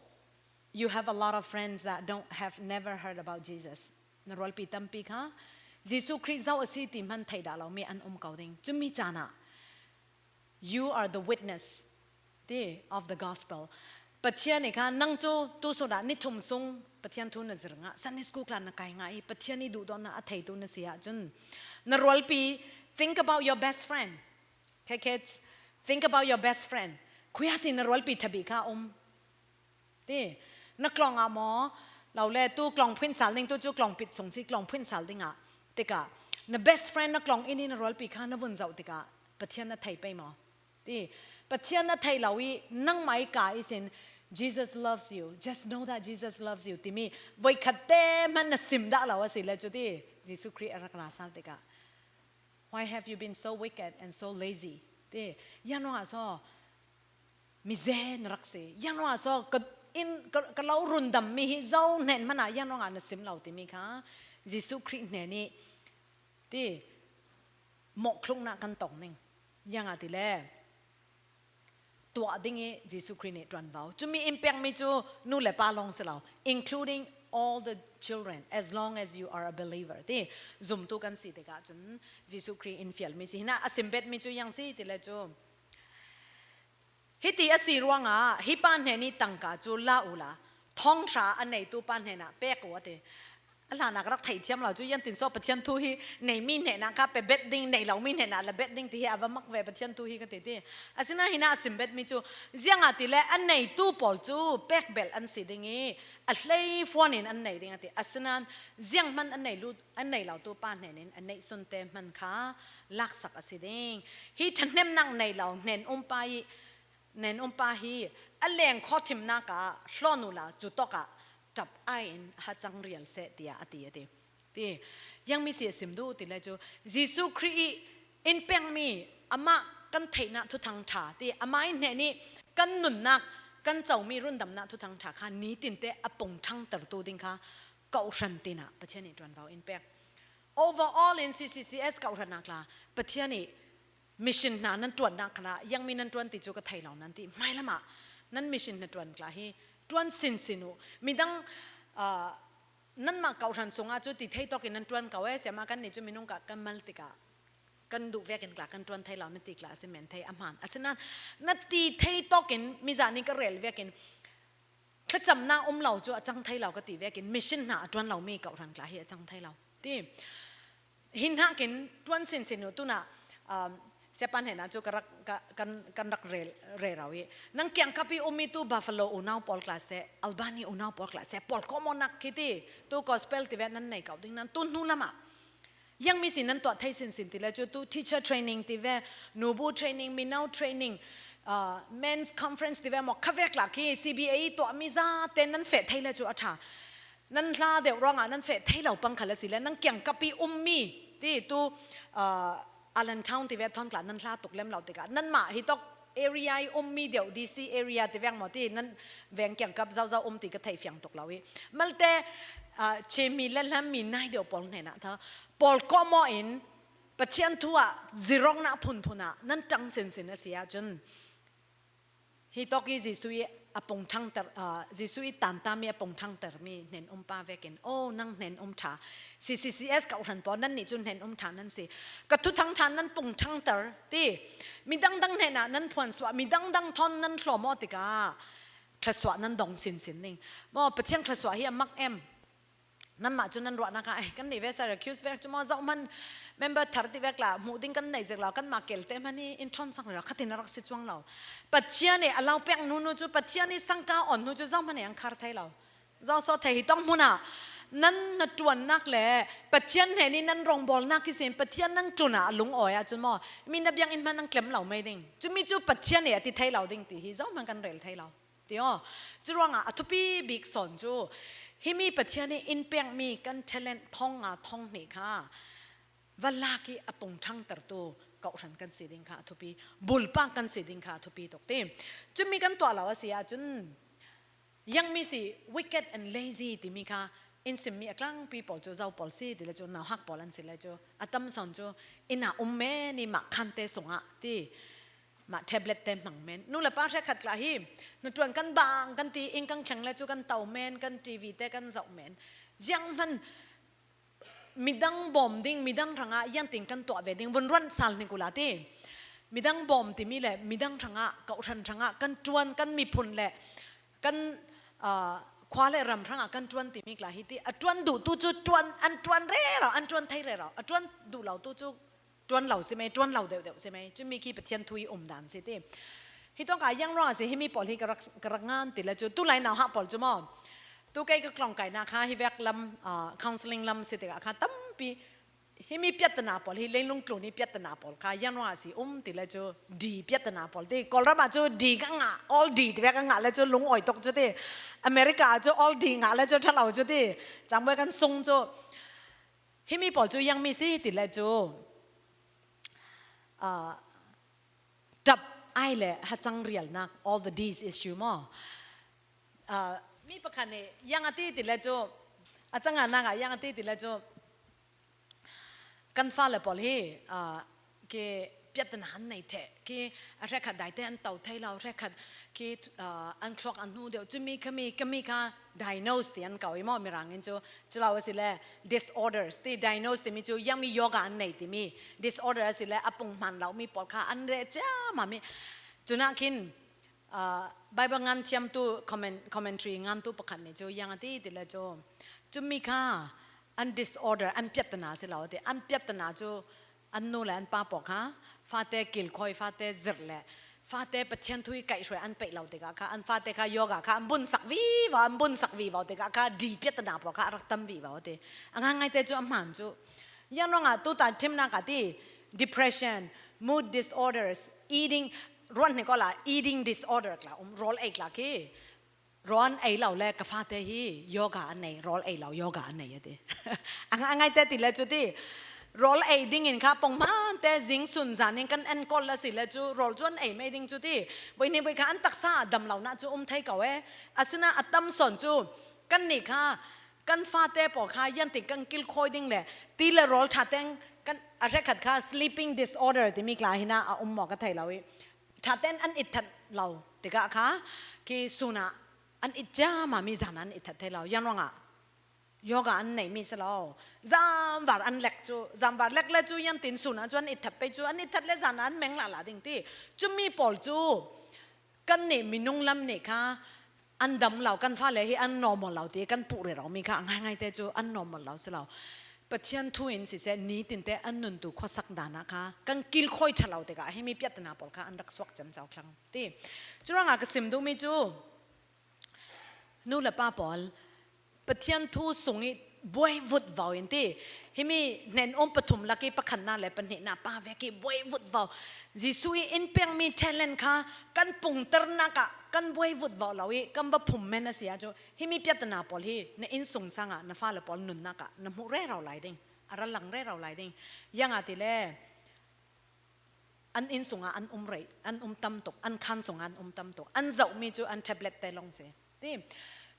you have a lot of friends that don't, have never heard about Jesus. Na rualpi tampi kha Jesuh Khrih zo a si ti hman theih dah lomi an um ko ding. Cumi caan ah, you are the witness, ti, of the gospel. Pathian nih kha nang cu tu sun ah ni thum sung Pathian thu na zir ngah, Sunday school klan na kai ngah i, Pathian i duhdawtnak a theitu na si ahcun, na rualpi, think about your best friend. Okay, kids, think about your best friend. Khui ah si na rualpi ṭha bik kha um, ti. Na tlawng ah maw, lo le tu tlawng phuin sal ding, tu cu tlawng pit sung si, tlawng phuin sal ding ah tikah, na best friend na tlawng in i na rualpi kha na vun zoh tikah Pathian na thei pei maw? Ti. Pathian na thei lo i nangmah i ka ihsin, Jesus loves you. Just know that Jesus loves you, timi voikhat te hmanh na sim dah lo a si le cu, ti. Jesuh Khrih a rak ra sal tikah, why have you been so wicked and so lazy? Ti, ziang ruangah so mize na rak si? Ziang ruangah so ka in, ka, ka lo rundammi hi zo hnen hmanh ah ziang ruangah na sim lo timi kha Jesuh Khrih hnen i, ti, mawhkhluknak kan tong ning. Ziangahtile tuah ding i Jesuh Khrih nih ṭuanvo. Cumi in pekmi cu nu le pa lawng si lo, including all the children, as long as you are a believer, ti. Zumtu kan si tikah cun Jesuh Khrih in fialmi si. Hinah a simbetmi cu ziang si ti le cu, hiti a si ruangah hi pa hnen i tangka cu la uhla, thawngṭha a neitu pa hnenah pek uh, a ti. A hlan a ka rak theih thiam lo cu, ziangtin saw Pathian thu hi nei mi hnenah kha pe bet ding, nei lo mi hnenah la bet ding ti hi a va mak ve Pathian thu hi ka ti ti. Asinain hi na a sim bet mi cu, ziangahtile a neitu pawl cu pek belh an si ding i, a hlei fuan in an nei ding a ti. Asinain zianghman an nei lu, an nei lo tu pa hnen in a neih sunte hman kha laksak a si ding. Hi ṭhahnemnak nei lo hnen um pa i, hnen um pa hi a leng khawthimnak ah hlawn uhla cu tawk ah ṭap ai in ha cang rial seh, tiah a ti, a ti. Ti, ziangmi si a sim duh ti le cu, Jesuh Khrih i in pekmi amah kan theihnak thuthang ṭha ti, amah i hnen i kan nunnak, kan comi rundamnak thuthang ṭha kha nitinte a pungṭhangtertu ding kha kawhhran tinah Pathian i ṭuanvo in pek. Overall in C C C S kawhhrannak la Pathian i mission hna nan ṭuannak khalah ziangmi nan ṭuan ti cu ka thei lo nan ti. Hmailam ah nan mission hna ṭuan kla hi ṭuan sinsin uh. Midang, ah, nanmah kawhhran sungah cu ti thei tawk in nan ṭuan ko e, siama kan nih cu minung ka kan mal tikah kan duh vekin kla kan ṭuan thei lo na ti kla a si men thei a hmaan. Asinain na ti thei tawk in mizan nih ka rel vekin thlacamnak um lo cu a cang thei lo ka ti vekin mission hna a ṭuan lomi kawhhran kla hi a cang thei lo ti. Hi hnakin ṭuan sinsin uh tunah, um, siapa hnenah cu ka rak, ka, kan, kan rak rel, rero i, nang kiangkap i ummi tu Buffalo unau pawl kla seh, Albany unau pawl kla seh, pawl kawmawnak khi ti, tu gospel ti ve nan nei ko ding nan tu hnu lamah ziangmi si nan tuah thei sinsin ti le cu tu teacher training ti ve, nubu training, mino training, ah, men's conference ti ve maw, kha vek lak hi C B A i tuahmi zate nan feh thei le cu a ṭha. Nan hla deuh ruangah nan feh thei lo pang khal a si le, nan kiangkap i ummi ti tu, ah, Allentown ti ve thawn tla nan hla tuk lem lo tikah nanmah hi tawk area i ummi deuh, D C area ti vek maw ti, nan veng kiangkap zauzau um ti ka thei fiang tuk lo i. Malte, ah, chemi le hlammi nai deuh pawl hnenah tha, pawl kawhmawh in Pathian thu ah zirawknak phunphun ah nan ṭang sinsin a si ahcun, hi tawk i Jesuh i a pungṭhangter, ah, Jesuh i tantami a pungṭhangtermi hnen um pa vekin, "Oh, nang hnen um ṭha, C C C S kawhhran pawl, nannih cu hnen um ṭha nan si. Ka thuthang ṭha nan pungṭhangter," ti. Midang dang hnenah nan phuansuah, midang dang thawn nan hlawm aw tikah thluasuah nan dong sinsin ding. Maw, Pathian thluasuah hi a mak em? Nanmah cu nan ruahnak ah, "Ai, kan nih ve Syracuse vek cu maw, zohhmanh member thar ti vek la hmuh ding kan nei zek lo, kanmah kelte hmanh hi in ṭhawnsak rero khatin a rak si cuang lo. Pathian i a lo pek hnu hnu cu, Pathian i sangka on hnu cu zohhmanh i an khar thei lo." Zohsawh thei hi tong hmun ah nan na ṭuannak le Pathian hnen i nan rongbawlnak ihsin Pathian nan tlun ah a lungawi ahcun maw, mi na biang in hmanh an klem lo mei ding. Cumi cu Pathian i a ti thei lo ding ti hi zohhmanh kan rel thei lo. Ti aw. Curuangah a thupi bik sawn cu, himi Pathian i in pekmi kan talent thong nga thong hnih kha va lak i a pungṭhangtertu kawhhran kan si ding kha a thupi, bulpak kan si ding kha a thupi tuk ti. Cumi kan tuah lo a si ahcun, ziangmi si wicked and lazy timi kha in simmi a tlangpi pawl cu zo pawl si ti le cu, nauhak pawl an si le cu, a tam sawn cu inn ah um men i mah khante sungah ti, mah tablet te hmang men. Nu le pa hrekkhat tla hi hnaṭuan kan bang kan ti, inn kan thleng le cu kan to men, kan T V te kan zoh men. Zianghman midang bawm ding, midang hrangah ziangtin kan tuah ve ding, vun ruanh sal hnik uhla ti. Midang bawm timi le midang hrangah, kawhhran hrangah kan ṭuan, kan miphun le kan, aa, khua le ram hrangah kan ṭuan timi kla hi ti. A ṭuan duhtu cu ṭuan, an ṭuan rero, an ṭuan thei rero. A ṭuan duh lotu cu ṭuan lo si mei, ṭuan lo deuhdeuh si mei. Cumi khi Pathian thu i um dan si ti. Hi tawk ah ziang ruang a si, himi pawl hi ka rak, ka rak ngan ti le cu, tulai nauhak pawl cu maw, tu kei ka tlawngkainak kha hi vek lam, aa, counselling lam si tikah kha tampi, himi piattana pawl hi, leilung tlun i piattana pawl kha ziang ruang a si um ti le cu, D piattana pawl ti, Kawlram ah cu D ka ngah, all D ti vek ka ngah le cu, lungawi tuk cu ti, America ah cu all D ngah le cu, ṭha lo cu ti, cangbuai kan sung cu, himi pawl cu ziangmi si ti le cu, aa, ṭap ai le hacang rialnak, all the D's issue maw? Aa, mi pakhat nih ziang a ti ti le cu, a cang ah nak ah ziang a ti ti le cu, kan fale pawl hi, aa, khi piattana an nei ṭheh, khi a hrekkhat daite an to thei lo, hrekkhat khi, aa, an thluak an hnu deuh, cumi khami, khami kha diagnose ti an ko i maw, Mirang in cu, cu lo a si le disorders ti, diagnose timi cu ziangmi yoga an nei timi disorder a si le a pung hmaan lomi pawl kha an reh ciamami. Cunah khin, aa, Bible ngan thiamtu comment-, commentary ngantu pakhat nih cu ziang a ti ti le cu, cumi kha an disorder, an piattana si lo ti. An piattana cu an nu le an pa pawl kha fate kilkhawi, fate zirh le fate Pathian thu i kaihhruai an peih lo tikah kha, an fate kha yoga kha an bunsak vivo, an bunsak vivo tikah kha di piattana pawl kha a rak tam vivo ti. A ngaingaite cu a hmaan cu. Ziang ruangah tutan thimnak ah ti depression, mood disorders, eating, ruat hnik awla eating disorder tla um, rawl ei tla khi rawl an ei lo le ka fate hi yoga an nei, rawl ei lo yoga an nei a ti. A ngai, a ngaite ti le cu ti rawl ei dingin kha pongmante zing sun zan in kan enkawl la si le cu rawl cu an ei mei ding cu ti. Voi ni voi kha an taksa a dam lo na cu um thei ko e. Asina a tam sawn cu kan ni kha kan fate pawl kha yan tin kan kilkhawi ding le ti le rawl ṭha teng kan a hrekkhat kha sleeping disorder timi tla hina a um maw ka thei lo i ṭha ten an it that lo tikah kha ki sunah an it ciama mi zan an it that thei lo. Ziang ruangah yoga an nei mi si lo. Zamvar an lek cu, zamvar lek le cu yan tin sunah cu an it that pei cu, an it that le zan an meng lala ding ti. Cumi pawl cu kan nih minung lam nih kha an dam lo, kan fale hi an normal lo ti kan puh rero mi kha a ngaingaite cu an normal lo si lo. Pathian thu in siseh, nitinte an nuntu khuasak dan ah kha kan kilkhawi ṭha lo tikah himi piattana pawl kha an rak suak ciamco thlang ti. Cu ruangah ka sim duhmi cu nu le pa pawl Pathian thu sung i buai vut vau in ti. Himi hnen um pathum lak i pakhatna le pahnihna pa vek i buai vut vau. Jesuh i in pekmi talent kha kan pungternak ah kan buai vut vau lo i kan va phum men a si ahcun himi piattana pawl hi na inn sung sangah na fale pawl nunnak ah na hmuh rero lai ding, a ra lang rero lai ding. Ziangah ti le an inn sungah an um rei, an um tam tuk, an khan sungah an um tam tuk, an zohmi cu an tablet te lawng si. Ti,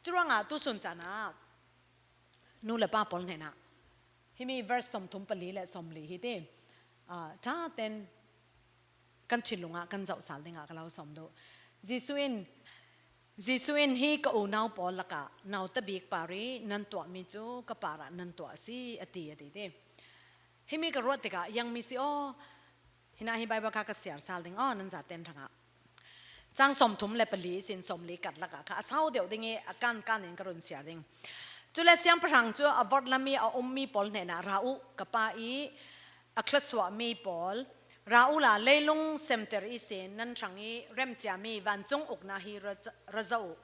curuangah tusun caan ah nu le pa pawl hnenah himi verse sawmthum pali le sawmli hi ti, ah, ṭha ten kan thinlung ah kan zoh sal dingah ka lo sawm duh. Jesuh in, Jesuh in hi ka unau pawl lakah nauta bik par i nan tuahmi cu ka parah nan tuah a si, a ti, a ti ti. Himi ka ruat tikah ziangmi si aw, hinah hi Baibal kha ka siar sal ding aw, nan zaten hrangah. Cang sawmthum le pali sin sawmli kat lakah kha a sau deuh ding i a kankan in ka run siar ding. Cule siangpahrang cu a vorh lam i a ummi pawl hnenah ra uh, ka pa i a thlasuahmi pawl, ra uhla leilung semter ihsin nan hrang i remciami vancung uknak hi ra, ra zoh uh.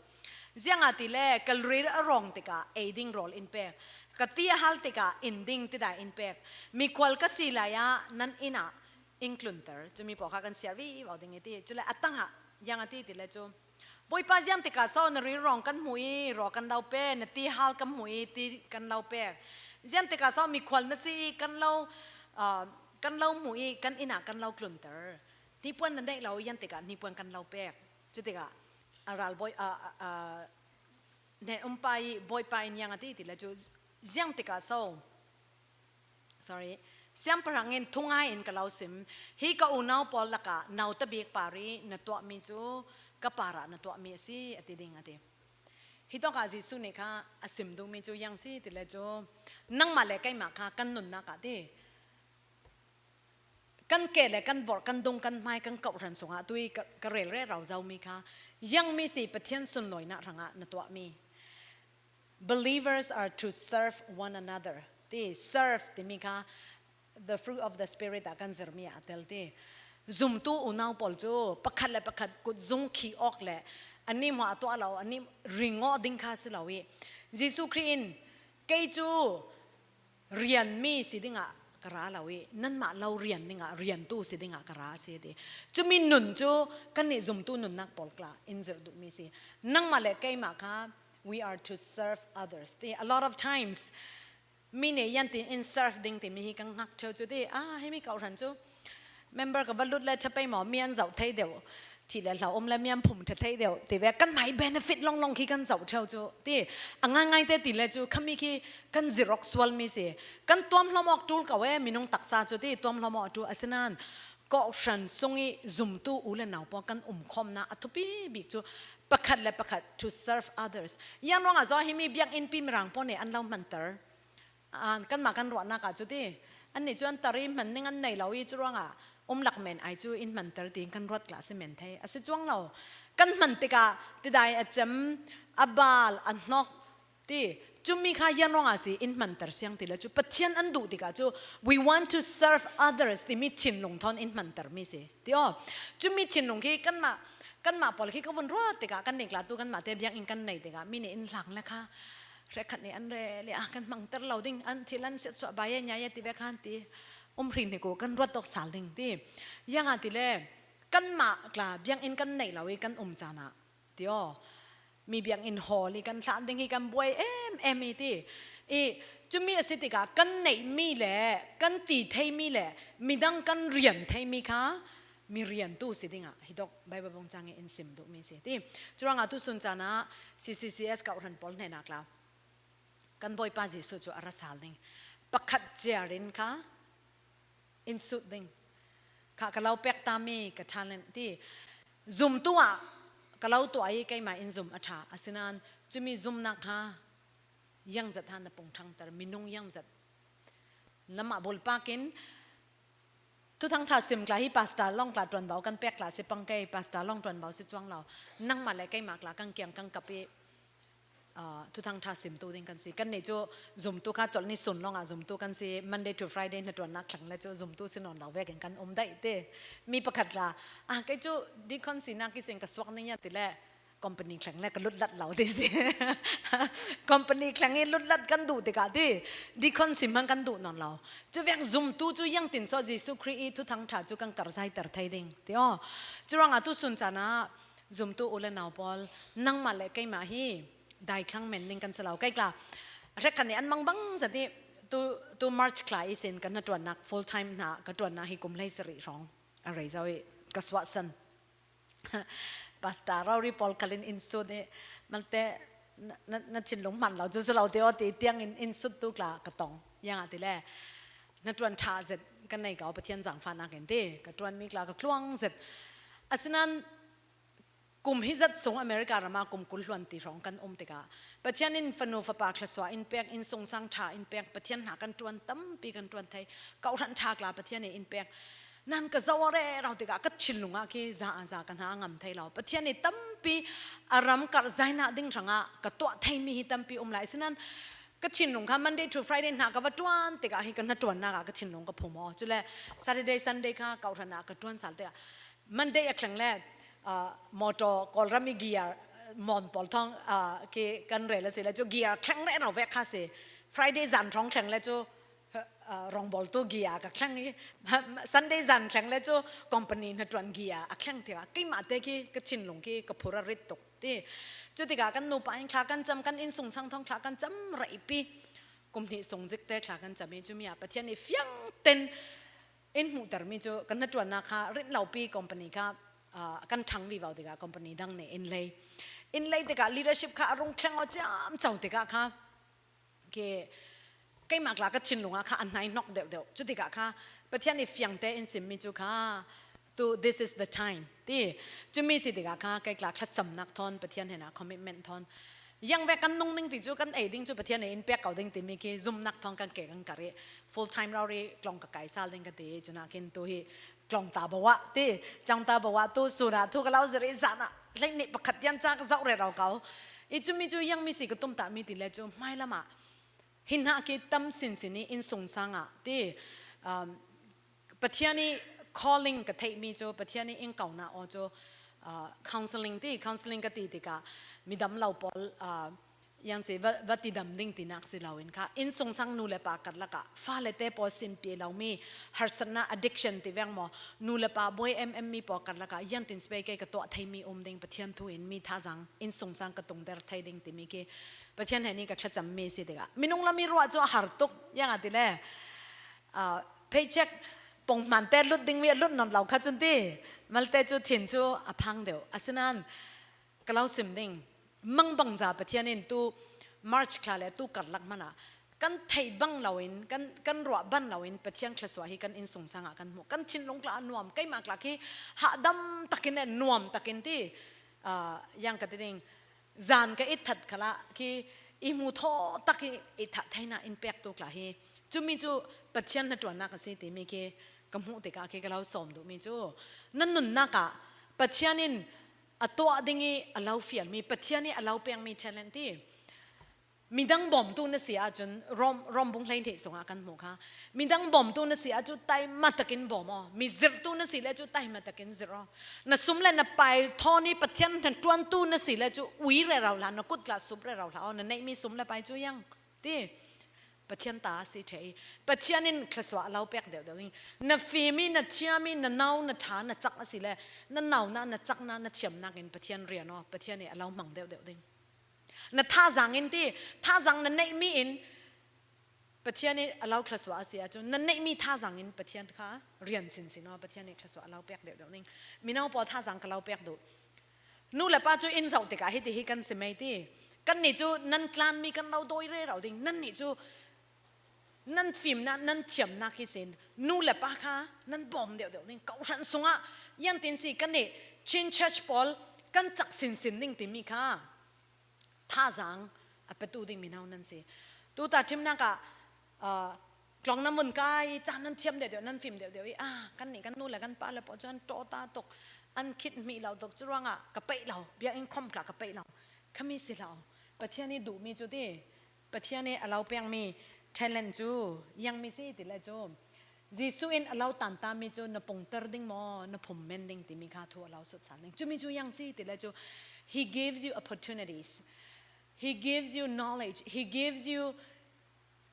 Ziangahtile ka ril a rawng tikah ei ding rawl in pek, ka ti a hal tikah in ding tidai in pek, mikhual ka si lai ah nan inn ah in tlunter. Cumi pawl kha kan siar vivo ding i ti. Cule a tangah ziang a ti tile cu, Bawipa, ziang tikah so na rilrawng kan hmu i rawl kan lo pek, na ti hal kan hmu i ti kan lo pek? Ziang tikah so mikhual na si i kan lo, ah, kan lo hmu i kan inn ah kan lo tlunter? Hnipuan na neih lo i ziang tikah hnipuan kan lo pek? Cutikah a ralbawi, ah, ah, ah, hnen umpa i Bawipa in ziang a ti tile cu, ziang tikah so, sorry, siangpahrang in thungai in ka lo sim, hi ka unau pawl lakah nauta bik par i na tuahmi cu ka parah na tuahmi a si, a ti ding a ti. Hitawkah Jesuh nih kha a sim duhmi cu ziang si tile cu, nangmah le keimah kha kan nunnak ah ti, kan ke le kan vorh, kan dung, kan hmai, kan kawhhran sungah tu i ka, ka rel rero zomi kha ziangmi si Pathian sunlawinak hrangah na tuahmi. Believers are to serve one another. Ti, serve timi kha the fruit of the Spirit ah kan zirmi ah a tel ti. Zumtu unau pawl cu pakhat le pakhat kutzung khih awk le ani hmuah a tuah lo, ani ringawh ding kha si lo i Jesuh Khrih in kei cu rianmi si dingah ka ra lo i nanmah lo rian dingah riantu si dingah ka ra a si ti. Cumi nun cu kannih zumtu nunnak pawl kla in zirh duhmi si. Nangmah le keimah kha we are to serve others ti. A lot of times mi nih ziang tin in serve ding timi hi kan ngak ṭheu cu ti. Ah, himi kawhhran cu member ka va lut le ṭha pei maw, mi an zoh thei deuh, thih le hlo um le mi an phum ṭha thei deuh ti ve, kanmah i benefit lawnglawng khi kan zoh ṭheu cu ti. A ngaingaite ti le cu khami khi kan zirh awk sualmi si. Kan tuamhlawm awk ṭul ko e, minung taksa cu ti, tuamhlawm awk a ṭul. Asinain kawhhran sung i zumtu u le nau pawl kan umkhawmnak a thupi bik cu pakhat le pakhat to serve others. Ziang ruangah zong himi biakinnpi mirang pawl nih an lo hmanter. Ah, kanmah kan ruahnak ah cu ti, annih cu an tar i hman ning an nei lo i curuangah um lak men ai cu in hmanter tiin kan ruat kla si men thei. A si cuang lo. Kan hman tikah tidai a cem, a bal, a hnok ti, Cumi kha yan ruangah si in hmanter siang ti le cu Pathian an duh tikah cu we want to serve others timi thinlung thawn in hmanter mi si. Ti aw, cumi thinlung khi kanmah, kanmah pawl khi ka vun ruat tikah kan nih latu kanmah te biakinn kan nei tikah mi nih in hlang le kha hrekkhat nih an re le ah kan hmangter lo ding, an thil an siatsuah bai e nyai e ti ve khan ti um hri hnik uh kan ruat awk sal ding ti. Ziangah ti le kanmah tla biakinn kan neih lo i kan um caan ah ti aw, mi biakinn hall i kan hlan ding hi kan buai em em i ti. I cumi a si tikah kan neih mi le kan ti thei mi le midang kan rian thei mi kha mi riantu si dingah hi dok Baibal bawng cang i in sim duh mi si ti. Curangah tu sun caan ah C C C S kawhhran pawl hnenah tla kan Bawipa Jesuh cu a ra sal ding. Pakhat ciar in kha in sut ding. Kha ka lo pek ta mi ka talent ti. Zumtu ah ka lo tuah i keimah in zum a ṭha. Asinain cumi zumnak kha ziangzat ha na pung ṭhangter, minung ziangzat. Lamah bulpak in Thuthang ṭha sim tla hi pastor lawng tla ṭuanvo kan pek tla si pang kei, pastor lawng ṭuanvo si cuang lo. Nangmah le keimah tla kan kiang kan kap i, aa, Thuthang ṭha simtu ding kan si. Kan nih cu zumtu kha colh ni sun lawngah zumtu kan si. Monday to Friday hnaṭuannak thleng le cu zumtu si nawn lo vekin kan um daih ti. Mi pakhat tla, ah, kei cu deacon sinak ihsin ka suak ning ya ti le company thleng le ka lutlat lo ti si. Company thleng i lutlat kan duh tikah ti, deacon sim hmang kan duh nawn lo. Cu vek zumtu cu ziangtin saw Jesuh Khrih i Thuthang ṭha cu kan karzaiter thei ding ti aw. Curangah tu sun caan ah zumtu u le nau pawl, nangmah le keimah hi daithlang men ding kan si lo. Kei tla hrekkhat nih an mangbang zat i tu, tu March tla ihsin kan hnaṭuannak full time hna ka ṭuannak hi kum hlei sarih hrawng a rei zo i ka suahsan. Pastor rori pawl khalin in sut i malte na, na, na thinlung hman lo cu si lo ti aw ti tiangin in sut tu tla ka tong. Ziangah ti le hnaṭuan ṭha zet kan nei ko Pathian zaangfahnak in ti ka ṭuanmi tla ka tluang zet. Asinain kum hi zat sung America ram ah kum kul hluan ti hrawng kan um tikah Pathian in fanu fapa thluasuah in pek, innsungsang ṭha in pek, Pathian hna kan ṭuan tampi kan ṭuan thei, kawhhran ṭha tla Pathian i in pek. Nan ka zoh rero tikah ka thinlung ah khi za a za ka hna a ngam thei lo. Pathian i tampi a ram karhzainak ding hrangah ka tuah theimi hi tampi um lai. Asinain ka thinlung kha Monday to Friday hna ka va ṭuan tikah hi ka hnaṭuannak ah ka thinlung ka phum aw. Cule Saturday, Sunday kha kawhhran ah ka ṭuan sal tikah Monday a thleng le, aa, motor Kawlram i gear, mawn pawl thawng, aa, khi kan rel a si le cu gear thleng rero vek kha si. Friday zan hrawng thleng le cu, aa, rawngbawltu gear ka thleng i, Sunday zan thleng le cu company hnaṭuan gear a thleng tikah keimah te khi ka thinlung khi ka phur a rit tuk ti. Cu tikah kan nupa in thla kan cam, kan innsungsang thawng thla kan cam raihpi. Kum hnih sung zik te thla kan cam i cumi ah Pathian i fiang ten in hmuhtermi cu kan hnaṭuannak kha rin lopi company kha, aa, kan ṭhang vivo tikah company dang nih in lei. In lei tikah leadership kha a rung thleng aw ciamco tikah kha ke, keimah tla ka thinlung ah kha a hnai hnawk deuhdeuh. Cu tikah kha Pathian i fiangte in simmi cu kha tu, this is the time ti. Cumi si tikah kha kei tla thlacamnak thawn Pathian hnenah commitment thawn ziang vek kan nung ning ti cu kan ei ding cu Pathian i in pek ko ding timi khi zumnak thawng kan ke kan kar i full time rori tlawng ka kai sal ding ka ti i cunak in tu hi tlawng ta bo ah ti, cang ta bo ah tu sun ah thu ka lo zir i zan ah hleihnih pakhat tian ca ka zoh rero ko. I cumi cu ziangmi si ka tumtahmi ti le cu hmailam ah hi hna khi tam sinsin i innsungsang ah ti, um, Pathian i calling ka theihmi cu Pathian i in kaunak aw cu, aa, counseling ti, counseling ka ti tikah midam lo pawl, aa, ziang si va, va tidam ding tinak si loin kha innsungsang nu le pa karlak ah fale te pawl simpi lomi harsatnak addiction ti veng maw, nu le pa buai em em mi pawl karlak ah ziangtin si pei kei ka tuah theimi um ding Pathian thu in mi thazaang innsungsang ka tungter thei ding timi khi Pathian hnenih ka thlacammi si tikah minung lam i ruah cu a har tuk, ziangah ti le, aa, paycheck pongman te lut dingmi a lut nawn lo kha cun ti, malte cu thin cu a phang deuh. Asinain ka lo sim ding, mangbangza Pathian in tu March thla le tu karlak hmanh ah kan theih bang loin, kan, kan ruah ban loin Pathian thluasuah hi kan innsungsang ah kan hmuh. Kan thinlung tla a nuam, keimah tla khi hahdam takin e nuam takin ti, aa, ziang ka ti ding, zan ka itthat khalah khi i hmu thawh tak i itthat theinak in pek tu tla hi. Cumi cu Pathian hnaṭuannak a si timi khi ka hmuh tikah khi ka lo sawm duhmi cu na nunnak ah Pathian in a tuah ding i a lo fialmi, Pathian i a lo pekmi talent ti Midang bawmtu na si ahcun Rom, Rom bung hleihnih sungah kan hmuh kha. Midang bawmtu na si ahcun taima takin bawm aw. Mi zirhtu na si le cu taima takin zirh aw. Na sum le na pai thawn i Pathian hnaṭuantu na si le cu ui rero hlah, na kut tla sup rero hlah aw. Na neihmi sum le pai cu yang ti. Pathian ta a si ṭheh i Pathian in thluasuah a lo pek deuhdeuh ding. Na fim i, na thiam i, na nau, na ṭha, na cak a si le na naunak, na caknak, na thiamnak in Pathian rian aw. Pathian i a lo hmang deuhdeuh ding. Na thazaang in ti, thazaang na neihmi in Pathian i a lo thluasuah a si ahcun na neihmi thazaang in Pathian kha rian sinsin aw, Pathian i thluasuah a lo pek deuhdeuh ning. Mino pawl thazaang ka lo pek duh. Nu le pa cu in zoh tikah hiti hi kan si mei ti. Kannih cu nan tlanmi kan lo dawi rero ding. Nannih cu nan fimnak, nan thiamnak hi sin. Nu le pa kha nan bawm deuhdeuh ding. Kohhran sungah yan tin si kannih Chin Church pawl kan cak sinsin ding timi kha thazaang a petu ding mino nan si. Tuta ṭhimnak ah, aa, tlawng nan vun kai, caan nan thiam deuhdeuh, nan fim deuhdeuh i, ah, kannih kan nu le kan pa le pawl cu an ṭawta tuk, an khit hmih lo tuk, curuangah ka peih lo, biakinn khawm tla ka peih lo. Khami si lo. Pathian i duhmi cu ti, Pathian i a lo pekmi talent cu, yang mi si ti le cu, Jesuh in a lo tantami cu na pungter ding maw, na phum men ding timi kha thu a lo sut sal ding. Cumi cu yang si ti le cu, He gives you opportunities. He gives you knowledge. He gives you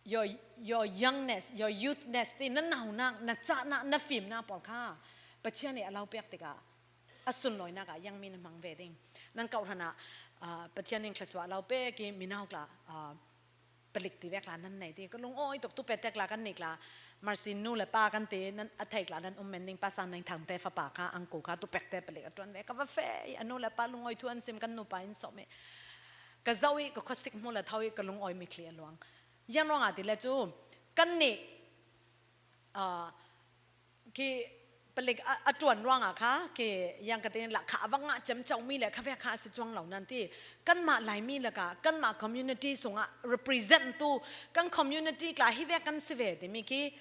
your, your youngness, your youthness ti, na naunak, na cahnak, na fimnak pawl kha Pathian i a lo pek tikah a sunlawinak ah yang mi na hmang ve ding. Nan kohhran ah, ah, Pathian in thluasuah a lo pek i mino tla, ah, palik ti vek la nan nei ti. Ka lungawi tuk tu pektek la kan nik la. Marsin nu le pa kan ti nan a theik la nan um men ning, Pastor Neng Thang te fapa kha, uncle kha tu pekte palik a ṭuan ve. Ka va feh i a nu le pa lungawi thu an sim, kan nupa in sawm i. Ka zoh i ka khuasik hmu le tho i ka lungawi mitthli a luang. Yang ruangah ti le cu kannih, ah, khi palik a, a ṭuan ruangah kha, khi yang ka tin lakah a va ngah ciamco mi le kha vek kha a si cuang lo nan ti. Kanmah Laimi lakah, kanmah community sungah represent tu, kan community tla hi vek kan si ve timi khi,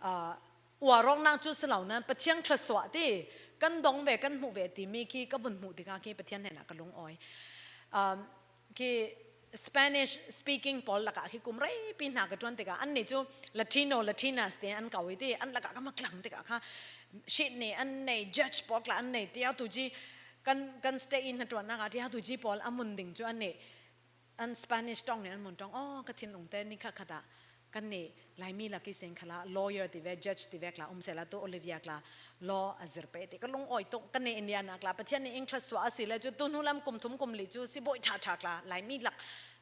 ah, uarawknak cu si lo nan Pathian thluasuah ti, kan dong ve, kan hmuh ve timi khi ka vun hmuh tikah khi Pathian hnenah ka lungawi. Um, khi Spanish speaking pawl lakah khi kum reipi hna ka ṭuan tikah annih cu Latino, Latinas ti an ko i ti, an lakah ka maklang tikah kha Sydney an nei, Judge pawl tla an nei, tiah tu ci kan, kan state i hnaṭuannak ah tiah tu ci pawl a mun ding cu annih an Spanish ṭong nih an mun ṭong. Oh, ka thinlung te ni khat khat ah kannih Laimi lak i sin khalah lawyer ti ve, judge ti ve tla um sehla tu Olivia tla law a zir pei ti ka lungawi tuk. Kannih Indiana tla Pathian nih in thluasuah a si le cu tu hnu lam kum thum kum li cu sibawi ṭha ṭha tla Laimi lak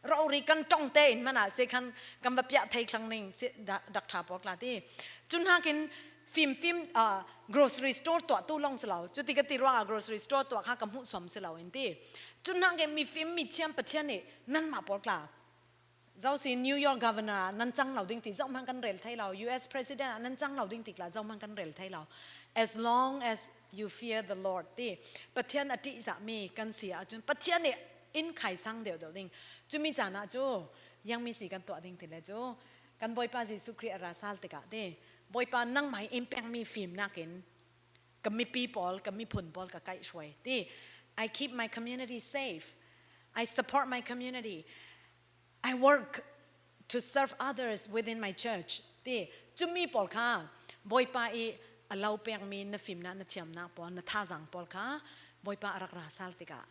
rori kan ṭong te in hmanh ah si khan kan va piah thei thlang ning si, da-, dakṭha pawl tla ti. Cu hnakin fimfim, ah, grocery store tuah tu lawng si lo. Cuti ka ti ruangah grocery store tuah kha ka hmuhsuam si lo in ti. Cu hnakin mifim mithiam Pathian nih nanmah pawl tla Zosi New York Governor ah nan cang lo ding ti zohhmanh kan rel thei lo, U S President ah nan cang lo ding ti tla zohhmanh kan rel thei lo. As long as you fear the Lord ti Pathian a ṭihzahmi kan si ahcun Pathian nih in khaisang deuhdeuh ding. Cumi caan ah cu yang mi si kan tuah ding ti le cu kan Bawipa Jesuh Khrih a ra sal tikah ti Bawipa nangmah in pekmi fimnak in ka mipi pawl, ka miphun pawl ka kaihhruai ti. I keep my community safe. I support my community. I work to serve others within my church ti. Cumi pawl kha Bawipa i a lo pekmi na fimnak, na thiamnak pawl, na thazaang pawl kha Bawipa a rak ra sal tikah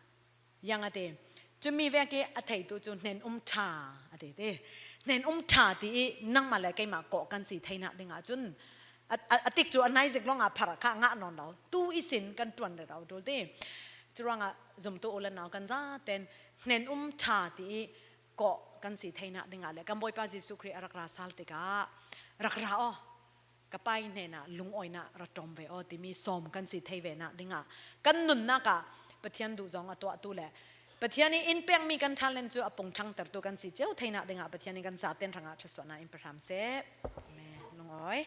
yang a ti. Cumi vek i a theitu cu hnen um ṭha a ti ti. Hnen um ṭha ti i nangmah le keimah kawh kan si theinak ding ahcun a, a, a tik cu a naizik lawngah phar kha ngah nawn lo. Tu ihsin kan ṭuan rero ṭul ti. Curuangah zumtu u le nau kan zaten hnen um ṭha ti i kawh kan si theinak dingah le kan Bawipa Jesuh Khrih a rak ra sal tikah rak ra aw. Ka Pa i hnenah lungawinak ra ṭawm ve aw timi sawm kan si thei venak dingah kan nunnak ah Pathian duh zong a tuahtu le Pathian i in pekmi kan talent cu a pung ṭhangtertu kan si cio theinak dingah Pathian i kan zaten hrangah thluasuahnak in pahram seh. Amen. Lungawi.